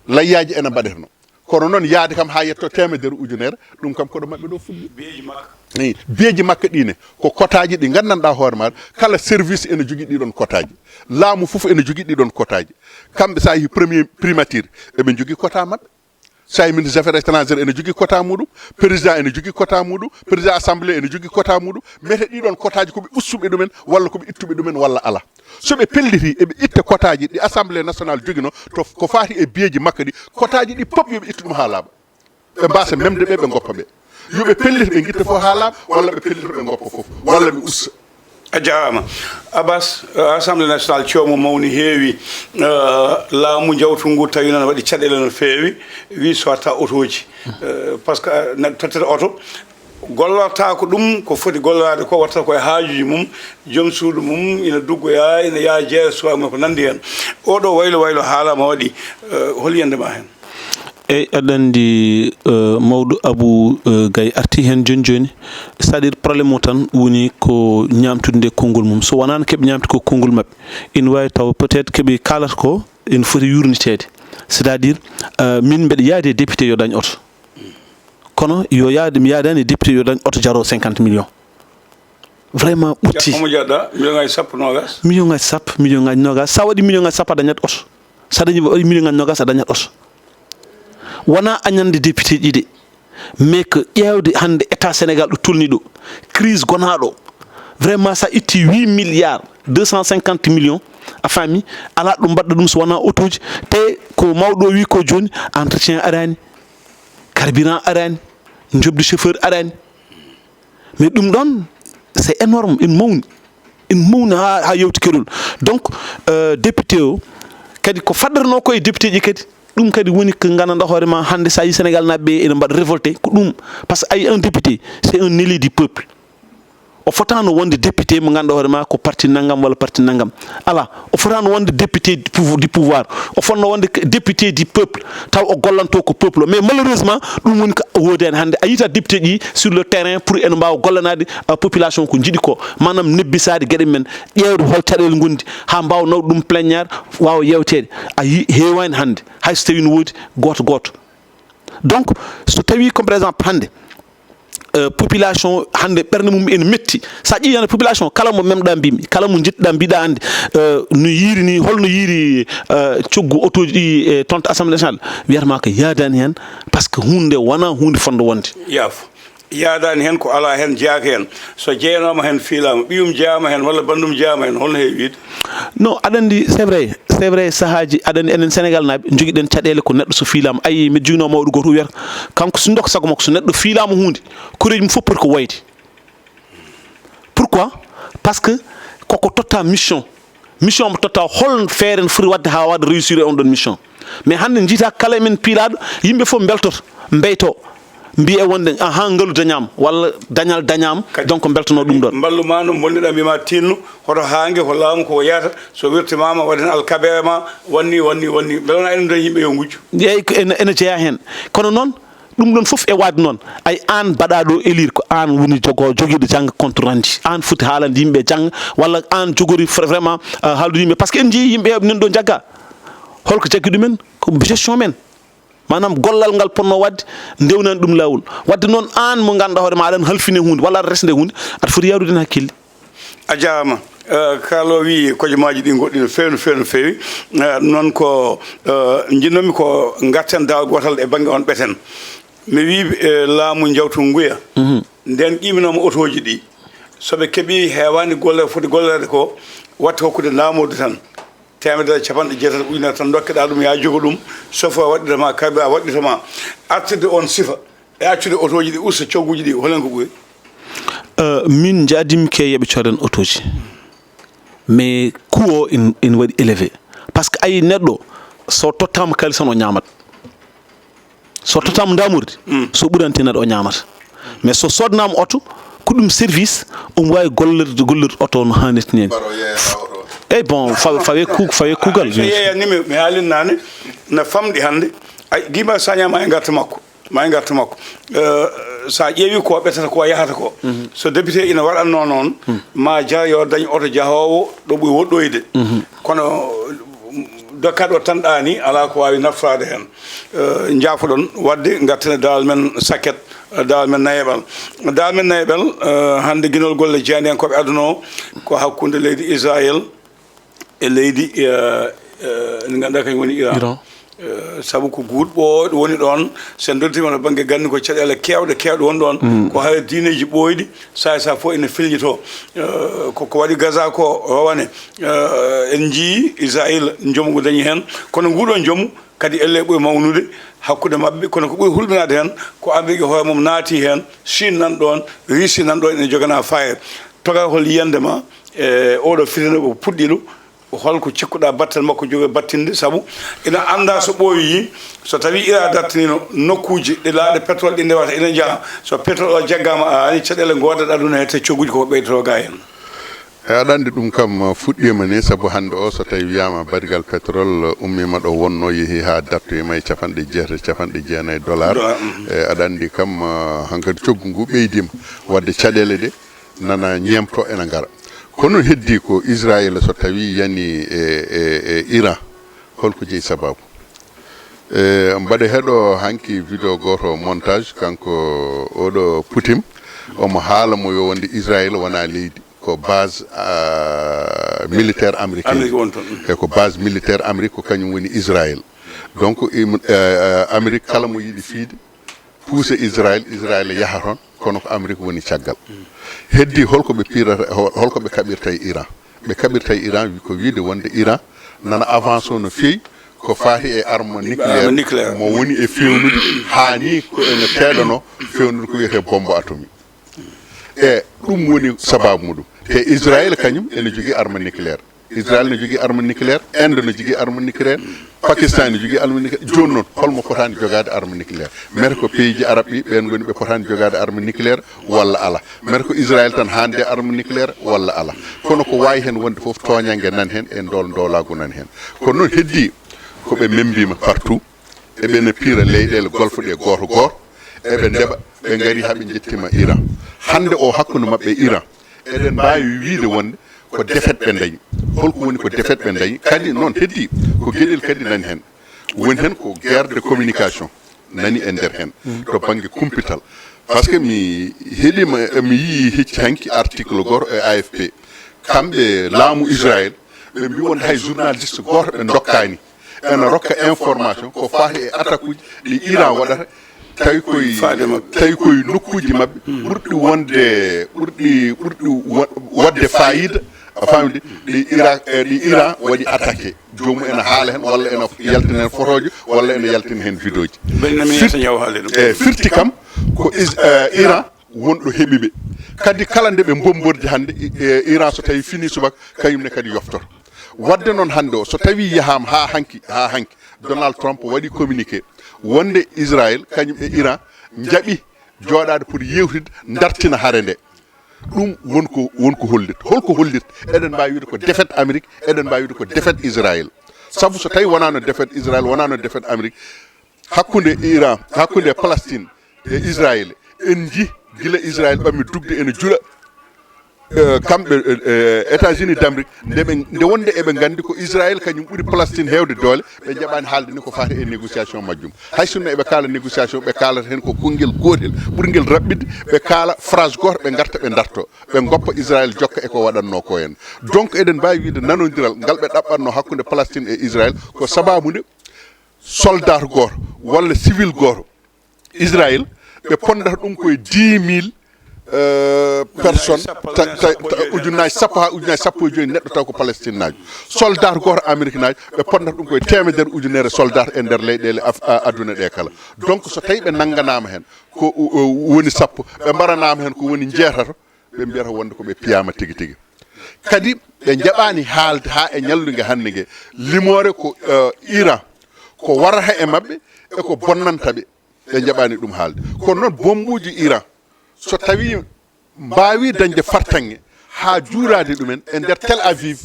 layyaaji ene mbaɗeteno. Kono noon yahde kam haa yetto teemedere ujunere, ɗum kam ko ɗo maɓɓe ɗo fuɗɗi. Biyeeji makka. Eyi, biyeeji makka ɗi ne, ko kotaaji ɗi nganndanɗaa hoore maaɗa, kala service ene jogii ɗiɗon kotaaji. Laamu fof ene jogii ɗiɗon kotaaji. Kamɓe so a yehii premier primature, eɓe njogii kota maɓɓe. So a yehii ministre des affaires étrangères ene jogii kota muɗum, président ene jogii kota muɗum, président assemblée ene jogii kota muɗum. Mbiyete ɗiɗon kotaaji ko ɓe ustuɓe ɗumen, walla ko ɓe ittuɓe ɗumen, walla alaa. So ɓe pelliti eɓe itta kotaaji ɗi assemblée nationale joginoo, to ko fati e biyeeji makka ɗi, kotaaji ɗi pop yo ɓe ittu ɗum haa laaɓa. Ɓe mbaasa memde ɓe, ɓe ngoppa ɓe. Yo ɓe pellit, ɓe ngitta fof haa laaɓa, walla ɓe pellit, ɓe ngoppa fof, walla ɓe usta. A jaaraama. Abbas, eh, Assemblée nationale coomo mawni heewi, eh, laamu jawtu ngu tawi noon waɗi caɗeele no feewi, wi sowata otooji. Eh, par ce que, eh, neɗɗo tottata oto, gollata ko ɗum ko foti gollaade ko, watta ko e haajuuji mum, joom suudu mum ina duggoya, ina yaha jeeya suwaa mum ko nanndi heen. Oɗo waylo waylo haalaama waɗi, eh, hol yiyannde ma heen? Eyi, aɗa anndi, eh, mawɗo Abou, eh, Gaye arti heen jooni jooni. C'est-à-dire problème o tan woni ko ñaamtude nde konngol mum. So wonaano keɓe ñaamtude ko konngol maɓɓe, ina waawi taw peut-être keɓe kaalata ko ina foti yuurniteede. C'est-à-dire, eh, min mbeɗa yaadi e député yo dañ oto. Kono yo yaade, mi yaadaani e député yo dañ oto jaro cinquante millions. Vraiment ɓurti. Omo jaɗɗa million ngaji sappo, nogas. Million ngaji sappo, million ngaji nogas. Sa waɗi million ngaji sappo a dañat oto. Sa dañi waɗi million ngaji nogas a dañat oto. Wona añande député ji de. Mais que ƴeewde hannde état Sénégal ɗo tolni ɗo. Crise gonaaɗo. Vraiment sa itti huit milliards deux cent cinquante millions. A faami? Alaa ɗum mbaɗɗa ɗum so wona otoji. Te ko mawɗo o wi ko jooni, entretien araani. Carburant araani. Njoɓdi chauffeur araani. Mais ɗum ɗon, c'est énorme, ina mawni. Ina mawni haa, haa yawti keerol. Donc, euh, député o, kadi ko faddatnoo ko e député ji kadi, ɗum kadi woni ko nganndanɗaa hoore ma hannde, so a yii Sénégal naaɓe ɓe ene mbaɗa révolté, ko ɗum. Par ce que a yii un député, c'est un élu du peuple. O fotaano wonde député mo nganndanɗaa hoore ma ko parti nanngam walla parti nanngam. Alaa, o fotaano wonde député du pouvo-, du pouvoir. O fotno wonde que député du peuple. Taw o gollanto ko peuple o. Mais malheureusement, ɗum woni ko woodaani hannde. A yiyta député ji sur le terrain pour ene mbaawa gollanaade, euh, population ko njiɗi ko. Maanaam nebbisaade geɗe men, ƴeewde hol caɗeele ngondi, haa mbaawa nawde ɗum plénière, waawa yeewteede. A yii heewaani hannde, hay so tawii no woodi gooto gooto. Donc, so tawii comme par exemple hannde, euh, population hannde ɓernde mum ene metti. So a ƴeewi hannde population, kala mo memɗa mbimi, kala mo njiɗɗa mbiɗa anndi, euh, no yiiri ni, holno yiiri, euh, coggu otoji ɗi, e toon to Assemblée nationale, wiyata ma ko yaadaani heen, par ce que huunde nde wona huunde fotnde wonde. Yaafo. Yaadaani heen, ko alaa heen, jeyaaka heen. So jeyanaama heen, fiilaama, ɓiyum jeyaama heen walla banndum jeyaama heen, holno heewi wiyde? Non, aɗa anndi, c'est vrai, c'est vrai, sahaaji, aɗa anndi enen Sénégal naaɓe, njogiɗen caɗeele ko neɗɗo so fiilaama. Ayi, mbeɗa joginoo mawɗo gooto wiyata, kanko so ndokka sago makko, so neɗɗo fiilaama huunde, koreeji mum fof poti ko wayde. Pourquoi? Par ce que koko totta mission. Mission mo totta, hol feere no foti waɗde haa waɗa réussir e on ɗon mission. Mais hannde njiyta kala e men piilaaɗo, yimɓe fof mbeltoto, mbeyto, mbiye wonde, ahan, ngalu dañaama, walla dañal dañaama, donc mbeltono ɗum ɗon. Mballu ma no mbonniɗa, mbima tinno, hoto haange, ko laamu ko yahata, so wirtimaama, waɗen alkabeere ma, wanni, wanni, wanni. Mbele wona enen dañi yimɓe yo ngujju? Eyi, ko ene, ene jeyaa heen. Kono noon, ɗum ɗon fof e waɗde noon, ay, aan mbaɗaaɗo élire, ko aan woni jogo-, jogiiɗo jannga compte rendu. Aan foti haalande yimɓe jannga, walla aan jogori fr-, vraiment, euh, haaldude yimɓe. Par ce que en njiyii yimɓe heewɓe nan ɗo njagga. Holko jaggi ɗumen? Ko gestion men. Maanaam gollal ngal potnoo waɗde, ndewnani ɗum laawol. Waɗde noon, aan mo ngannduɗaa hoore ma aɗa halfine huunde, walla aɗa resde huunde, aɗa foti yahrude heen hakkille. A jaaraama. Eh, Carlo wi kojomaaji ɗi goɗɗi no feewi, no feewi, no feewi. Eh, ɗum noon ko, eh, njinnoomi ko ngarten daawal gootal e bannge on ɓeten. Mi wi, eh, laamu njawtu nguya. Mhm. Nden qiminoma otooji ɗi. So ɓe keɓi heewaani golle foti golleede ko, watta hokkude laamorde tan. Teemedere capanɗe jeetati ujunere tan ndokkeɗaa ɗum, yaa jogo ɗum, sofo waɗɗita ma, karbi a waɗɗita ma. Artirde on sifa e accude otooji ɗi usta cogguuji ɗi, holen ko ɓuri? Euh, min njaadimmi ke yeɓe coodan otooji. Mais coût o in, in waɗi élevé. Parce que ayi neɗɗo, so tottama kalis tan o ñaamat. So tottama ndamurdi, mm, so ɓurante neɗɗo o ñaamata. Mais so sodnama oto, ko ɗum service, omo wawi gollirde, gollirde oto no hannirta ni. Baro yeeya oto. Eyyi, bon, fa-, fawe ku-, fawe kuugal, so bien sûr. Yeeya ni mi, mi haalin naane, na famɗi hannde. Ay, Guy Marius Sagna ma e ngarta makko. Ma e ngarta makko. Eh, sa ƴeewi ko ɓetata ko yahata ko. Mhm. So député ina waɗatno noon, mhm, ma jar yo dañ oto jahoowo ɗo ɓuri woɗɗoyde. Mhm. Kono, mm, dokkaɗo tan ɗaani, alaa ko waawi naftoraade heen. Eh, njaafoɗon waɗde ngartene dawal men sakket, eh, dawal men nayeɓal. Dawal men nayeɓal, eh, hannde ginol golle jeyaniyankooɓe aduna o ko hakkunde leydi Israël e leydi, eh, eh, ndi ngannduɗaa kañum woni Iran. Iran. Eh, sabu ko guuɗ ɓooyɗo woni ɗoon, so en ndontiima to bannge ganni ko caɗeele keewɗe, keewɗe woni ɗoon. Mm. Ko hare diineeji ɓooyɗi, saay saay fof ene felñitoo. Eh, ko, ko waɗi Gaza ko rowane. Eh, en njiyii Israël njomu ngu dañi heen, kono nguɗoon njomu kadi elle ɓuri mawnude hakkunde maɓɓe, kono ko ɓuri hulɓinaade heen ko Amérique hoore mum naati heen, Chine nan ɗoon, Russie nan ɗoon ene jogana fayre. Togorhol yiyannde ma e oɗo fitina ko puɗɗiɗo, holko cikkuɗaa battal makko jogi battinde, sabu ina anndaa so ɓooyi, so tawii Iran dartiniino nokkuuji ɗi laaɗe pétrole ɗi ndewata ina njaha, so pétrole o jaggaama a ani caɗeele ngoodat aduna he te cogguuji koko ɓeydoto ga heen. E aɗa anndi ɗum kam, uh, fuɗɗiima ni, sabu hannde o, so tawi wiyaama barigal pétrole, uh, ummiima ɗo wonnoo, yehi haa dartoyiima e capanɗe jeetati, capanɗe jeenayi dollar. Dollar, mhm. E aɗa anndi kam, uh, hankadi coggu ngu ɓeydiima, waɗde caɗeele ɗe nana ñeemto ena ngara. Kono heddi ko Israël so tawi yani e, e, e Iran, holko jeyi sababu? E, mbaɗa heɗo hanki vidéo gooto montage, kanko oɗo Putin, omo haala mo yo wonde Israël wona leydi. Ko base, ah, militaire américaine. Amérique woni toon. E ko base militaire Amérique ko kañum woni Israël. Donc, im-, eh, eh, Amérique kala mo yiɗi fiide, puuse Israël, Israël yaha toon, kono ko Amérique woni caggal. Heddi holko ɓe pirata, hol-, holko ɓe kaɓirta e Iran? Ɓe kaɓirta e Iran wi-, ko wiide wonde Iran nana avance o no feewi, ko faati e arme nucléaire. Arme nucléaire. Mo woni e fewnude, haa ni ko ene teeɗano fewnude ko wiyetee bombe atomique. E ɗum woni sababu muɗum. Te Israël kañum ene jogii arme nucléaire. Israël ne jogii arme nucléaire, Inde ne jogii arme nucléaire, Pakistan ne jogii arme nucléaire. Jooni noon, holmo fotaani jogaade arme nucléaire? Mere ko pays ji arabe ɗi, ɓeen ngoni ɓe potaani jogaade arme nucléaire walla alaa? Mere ko Israël tan haande arme nucléaire walla alaa? Kono ko waawi heen wonde fof, tooñannge nan heen e ndool ndoolaagu nan heen. Kono noon heddii ko ɓe membiima partout. Eɓe ne piira leyɗeele golfe ɗe gooto gooto, eɓe ndeɓa, ɓe ngari haa ɓe njettiima Iran. Hannde o hakkunde maɓɓe e Iran, eɗen mbaawi wiyde wonde ko défaite ɓe ndañi. Holko woni ko défaite ɓe ndañi? Kadi noon heddi ko geɗel kadi nani heen. Woni heen ko guerre de communication nani e nder heen, to bannge kumpital. Par ce que mi heɗiima, mi yii hecci hanki article gooto e A F P. Kamɓe laamu Israël, ɓe mbi won hay journaliste gooto ɓe ndokkaani ena rokka information ko faati e attaque uji ɗi Iran waɗata, tawi koye, faade maɓɓe, tawi koye nokkuuji maɓɓe ɓurɗi wonde, ɓurɗi, ɓurɗi wa-, waɗde fayida, a faamde, ɗi Irak, eh, ɗi Iran waɗi attaqué. Joomum ena haala heen, walla ena yaltina heen fotooji, walla ena yaltina heen vidéoji. Benjamin Firti-, Netanyahu haali ɗum. Eh, firti kam ko Is-, eh, Iran wonɗo heɓi ɓe. Kadi kala nde ɓe mbombordi hannde, i-, e, Iran so tawi fini subaka, kañum ne kadi yoftoto. Wadde noon hannde o, so tawi yahaama haa hanki, haa hanki, Donald Trump waɗi communiqué wonde Israël kañum e Iran njaɓi jooɗaade pour yewtide, dartina hare nde. Ɗum won ko, won ko hollit. Holko hollit? Eɗen mbaawi wiide ko défaite Amérique, eɗen mbaawi wiide ko défaite Israël. Sabu so tawi wonaano défaite Israël, wonaano défaite Amérique, hakkunde Iran, hakkunde Palestine e Israël, en nji gila Israël ɓammi dugde ene juula, Eh, kamɓe, eh, eh, États-Unis d'Amérique, nde ɓe, nde wonde eɓe nganndi ko Israël kañum ɓuri Palestine heewde doole, ɓe njaɓaani haalde ni ko faati e négociation majjum. Hay sinno eɓe kaala négociation, ɓe kaalata heen ko konngel gootel ɓurngel raɓɓiɗde, ɓe kaala phrase gooto, ɓe ngarta, ɓe ndarto, ɓe ngoppa Israël jokka e ko waɗatnoo ko en. Donc eɗen mbaawi wiide nanondiral ngal ɓe ɗaɓɓatnoo hakkunde Palestine e Israël ko sabaabu nde soldat gooto walla civil gooto Israël, ɓe ponndata ɗum koye dix mille, euh, personnes, ta- ta- ta- ujunnaji sappo haa ujunnaji sappo e joyi neɗɗo taw ko Palestine naajo. Soldat gooto Amérique naajo, ɓe ponndata ɗum koye teemedere ujunere soldat e nder leyɗeele Af- a- aduna ɗe kala. Donc so tawi ɓe nannganaama heen ko o- o- woni sappo, ɓe mbaranaama heen ko woni jeetato, ɓe mbiyata wonde ko ɓe piyaama tigi tigi. Kadi ɓe njaɓaani haalde haa e ñallunge hannde nge limoore ko, eh, Iran, ko warata e maɓɓe e ko bonnanta ɓe, ɓe njaɓaani ɗum haalde. Kono noon, bommbuuji Iran, so tawii mbaawii dañde fartaŋŋe haa juuraade ɗumen e nder Tel Aviv,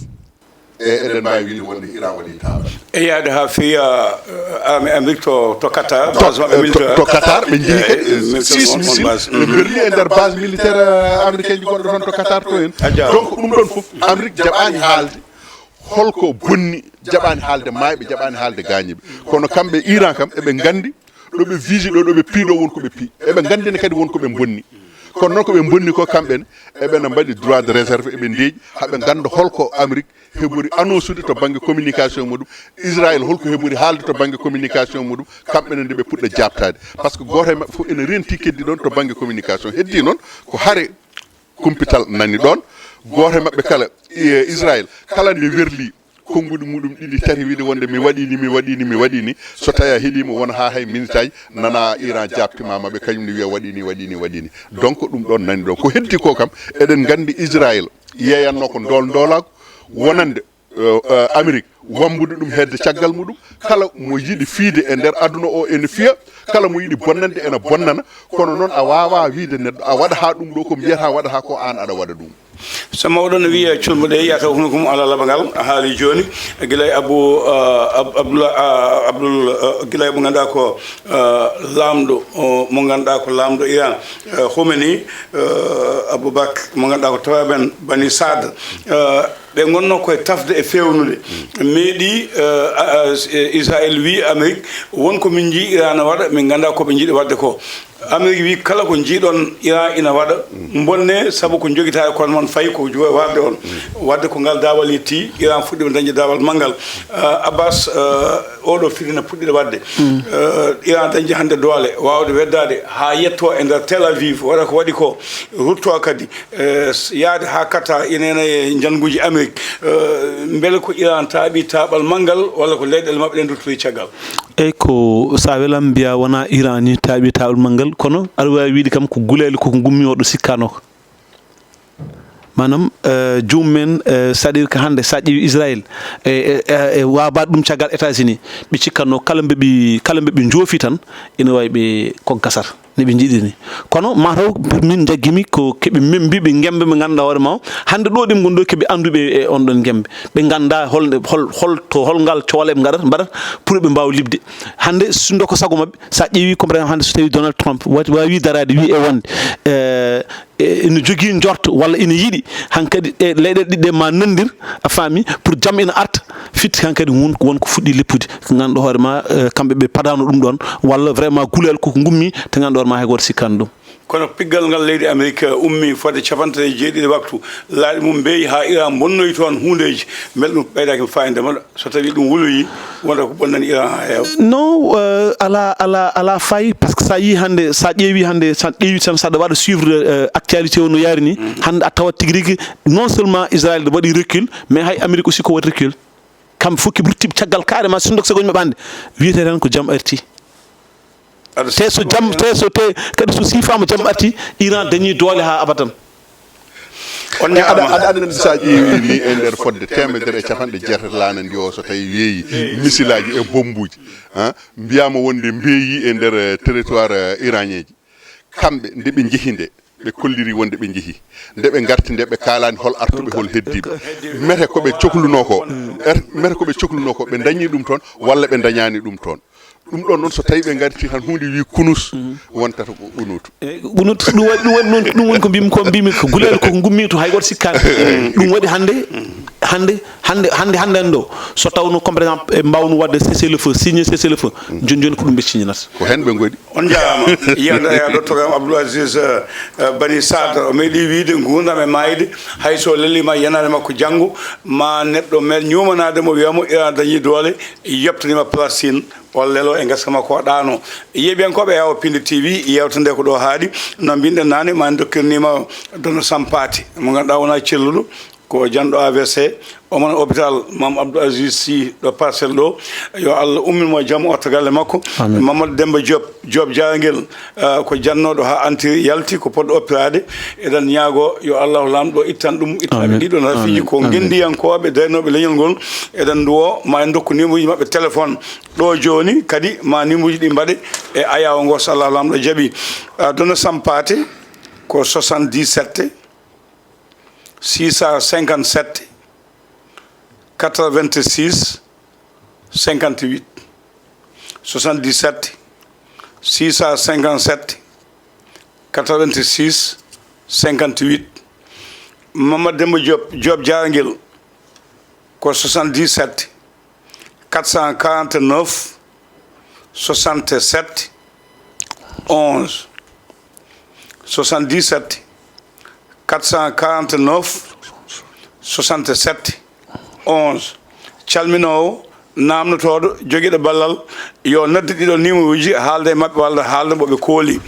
e eɗen mbaawi wiide wonde Iran waɗii taaɓal. E yaade haa fiya, eh, armée Amérique to, to Qatar, to, base maɓɓe eh, to, militaire. To Qatar, ɓe njehi kadi, eh, eh, militaire six on, on missiles, base. Ɓe mberli e nder base militaire, eh, américain ji gonɗo toon to Qatar to en. A jarama. Donc ɗum ɗon fof Amérique jaɓaani haalde holko bonni, jaɓaani haalde maayɓe, jaɓaani haalde gaañiiɓe. Kono kamɓe Iran kam eɓe nganndi ɗo ɓe visi ɗo, ɗo ɓe pii ɗo won ko ɓe pii. Eɓe nganndina kadi won ko ɓe mbonni. Kono noon ko ɓe mbonni ko kamɓe ne, eɓena mbaɗi droit de réserve, eɓe ndeeƴi, haa ɓe ngannda holko Amérique heɓori annonceude to bannge communication muɗum, Israël holko heɓori haalde to bannge communication muɗum, kamɓe ne nde ɓe puɗɗa jaabtaade. Par ce que gooto e maɓɓe fof ene renti keddi ɗon to bannge communication. Heddi noon ko hare kumpital nani ɗon. Gooto e maɓɓe kala, i-, Israël, kala nde werli konnguɗi muɗum ɗiɗi tati wiide wonde mi waɗi ni, mi waɗi ni, mi waɗi ni, so tawi a heɗiima wona haa hay minitaaji nana Iran jaabtimaama ɓe, kañum ne wiya waɗi ni, waɗi ni, waɗi ni. Donc ɗum ɗon nani ɗon. Ko heddi ko kam, eɗen nganndi Israël yeeyanno ko ndool ndoolaagu wonande, eh, eh, Amérique wambude ɗum hedde caggal muɗum. Kala mo yiɗi fiide e nder aduna o ene fiya, kala mo yiɗi bonnande ene bonnana. Kono noon a waawaa wiide neɗɗo a waɗa haa ɗum ɗo ko mbiyata waɗa haa ko aan aɗa waɗa ɗum. So mawɗo no wiya, culmo ɗe yiyata hunuko mum ala laɓa ngal, a haali jooni, gila e Abu, ah, Ab-, Abdullah, ah, Abdul, ah, gila e mo ngannduɗaa ko, ah, laamɗo, o, mo ngannduɗaa ko laamɗo Iran, ah, Khomeini, ah, Abou Bak, mo ngannduɗaa ko tawa ben Bani Saad, ah, ɓe ngonno koye tafde e fewnude. Meeɗi, ah, ah, ah, Israël wi Amérique, won ko min njii Iran waɗa, min nganndaa ko ɓe njiɗi waɗde ko. Amérique wi kala ko njiiɗon Iran ina waɗa, bonne, sabu ko njogitaa e kono mon fayi ko jo-, warde on. Wadde ko ngal daawal yetti, Iran fuɗɗiima dañde daawal manngal. Ah, Abbas, ah, oɗo fitina puɗɗiɗo waɗde. Ah, Iran dañde hannde doole, waawde weddaade haa yetto e nder Tel Aviv, waɗa ko waɗi ko, rutto kadi, eh, s-, yaade haa Qatar, ina ena e njannguuji Amérique. Eh, mbele ko Iran taaɓi taaɓal manngal, walla ko leyɗeele maɓɓe ɗen nduttori caggal? Eyi, ko so a welam mbiya wona Iran ni taaɓi taaɓal manngal, kono aɗa waawi wiide kam ko guleyel koko ngummi oɗo sikkaano ko. Maanaam, eh, joomum en, eh, c'est-à-dire que hannde so a ƴeewi Israël, e, e, e, e waabaade ɗum caggal États-Unis, ɓe cikkanno kala mbe ɓe, kala mbe ɓe njoofi tan, ina waawi ɓe ko gasata, ne ɓe njiɗi ni. Kono mataw min njaggimi ko keɓe min mbi ɓe ngembe ɓe ngannduɗaa hoore ma o. Hannde ɗo ɗim ngon ɗo keɓe annduɓe e on ɗon ngembe. Ɓe nganndaa hol, hol, hol to, hol ngal coole ɓe ngaɗata, mbaɗata pour ɓe mbaawa liɓde. Hannde sundo ko sago maɓɓe, so a ƴeewi comme par exemple hannde so tawi Donald Trump wa-, waawi daraade wi e wonde, eh, e, ina jogii njorto walla ina yiɗi hankadi e leyɗeele ɗiɗi ɗe ma nanndir, a faami, pour jam ina arta, fitti hankadi won, won ko fuɗɗi leppude. Ko ngannduɗo hoore ma, eh, kamɓe ɓe padano ɗum ɗon, walla vraiment guleyel koko ngummi, te ngannduɗo hoore ma hay gooto sikkaani ɗum. Kono piggal ngal leydi Amérique ummi fodde capanɗe tati e jeeɗiɗi waktu, laaɗi mum mbeyi haa Iran bonnoyi toon huundeeji, mbele ɗum ɓeydaaki faayinde mbaɗa? So tawi ɗum wuloyi, wonta ko bonnani Iran haa heewa. Non, euh, ala, ala, ala fayi, parce que sa yi hannde, sa ƴeewi hannde, sa ƴeewi tan, saɗa waɗa suivre, euh, actualité o no yaari ni, hannde a tawat tigi rigi, non seulement Israël waɗi recul, mais hay Amérique aussi ko waɗi recul. Kam fof ki ruttiɓe caggal carrément, sinno ko segoji maɓɓe hannde, wiyete tan ko jam arti. Aɗa Te so jam, te so te, kadi so sifaama jam arti, Iran dañi doole haa abadan. On E aɗa, ñaama. Aɗa anndi so a ƴeewi ni e nder fodde teemedere e capanɗe jeetati laana ndi o, so tawi weeyi misilaaji e bommbuuji, ah, mbiyaama wonde mbeeyi e nder, eh, territoire, eh, iranien ji. Kamɓe nde ɓe njehi nde, ɓe kolliri wonde ɓe njehi. Nde ɓe ngarti nde, ɓe kaalaani hol artuɓe, hol heddiiɓe. Mete ko ɓe coklunoo ko, er-, mete ko ɓe coklunoo ko, ɓe ndañii ɗum toon walla ɓe ndañaani ɗum toon. Ɗum ɗon noon, so tawi ɓe ngarti tan huunde wi kunus, wontata ko qunutu. Eyi, qunutu, ɗum waɗi, ɗum waɗi noon, ɗum woni ko mbimi, ko mbimi ko gulel, ko ngummi to, hay goto sikkaani. Ɗum waɗi hannde, hannde, hannde, hannde, hannde ɗo, so tawno, comme par exemple, e mbawno waɗde cessez-le-feu, signé cessez-le-feu, jooni jooni ko ɗum ɓe signata. Ko heen ɓe ngoni. On njaaraama. Yiyande e ɗo togaam Abdoul Aziz, eh, eh, Bani Sadr, o meeɗi wiyde nguurndam e maayde, hay so lelliima yanaade makko janngo, ma neɗɗo mel ñuumanaade mo, wiya mo, ina dañi doole, yoptaniima Palestine, walla lelo e ngesa makko o ɗaano. Yeeɓiyankooɓe Yawo Pinde T V, yewta nde ko ɗo haaɗi, no mbinɗen naane, ma en dokkirniima Dono Sampaati, mo ngannduɗaa wonaa celluɗo, ko janɗo A V C, omo hôpital Mame Abdou Aziz Sy ɗo Parcelles ɗo. Yo Allah ummin mo e jam, otta galle makko. Amin. Mamadou Demba Diop, Diop Jaragel, ah, ko jannooɗo haa antiri yalti, ko poɗɗo oppiraade. Eɗen ñaago yo Allahu Laamɗo ittan ɗum, ittan ɓe. Amin. Ɗiɗo rafiiji. Amin. Ko ngenndiyankooɓe, darnooɓe leñol ngol. Eɗen nduwo, ma en ndokku numéroji maɓɓe téléphone. Ɗo jooni kadi ma numéroji ɗi mbaɗe e ayaawo ngo, so Allahu Laamɗo jaɓi. Ah, Dono Sampaate ko soixante-dix-sept, six cent cinquante-sept, quatre-vingt-six, cinquante-huit. Soixante-dix-sept, six cent cinquante-sept, quatre-vingt-six, cinquante-huit. Mamadou Demba Diop, Diop Jaragel, ko soixante-dix-sept, quatre cent quarante-neuf, soixante-sept, onze. Soixante-dix-sept, quatre cent quarante-neuf, soixante-sept, onze. Calminoowo, naamnotooɗo, jogiiɗo ballal, yo noddu ɗiɗo numéroji, haalda e maɓɓe walla haalda mbo ɓe kooli.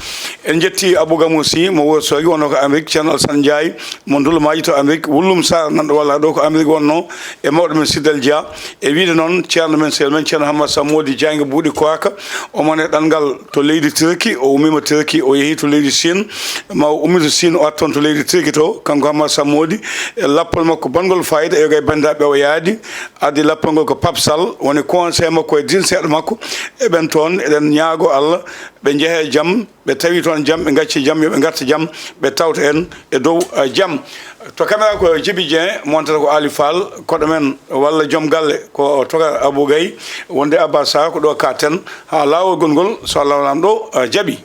En njetti Abou Gamou Sy mo Wuro Soogi, wonno ko Amérique, Ceerno Alassane Ndiaye mo Ndulumaaji to Amérique, Wullum Sarr nanɗo walla ɗo ko Amérique wonno, e mawɗo men Sidel Dia, e wiyde noon ceerno men, sehil men, Ceerno Hammat Sammodi Diagne Buuɗi Koaka, omo e ɗanngal to leydi Turki, o ummiima Turki, o yehi to leydi Chine, ma o ummi to Chine, o arti toon to leydi Turki to, kanko Hammat Sammodi, e lappol makko bangol fayida, e yoga e banndiraaɓe o yaadi, addi lappol ngol ko Pape Sall, woni conseil makko e dinseeɗo makko, e ɓen toon, eɗen ñaago Allah, ɓe njehe jam, ɓe tawi toon jam, ɓe ngacci jam, yo ɓe ngarta jam, ɓe tawta en e dow, eh, jam. To caméra ko Djiby Dieng, montere ko Ali Fall, koɗo men walla joom galle ko Toga Abou Gaye, wonde Abba Sarr ko ɗo katten, haa laawol gongol, so Allah Laamɗo, eh, jaɓi.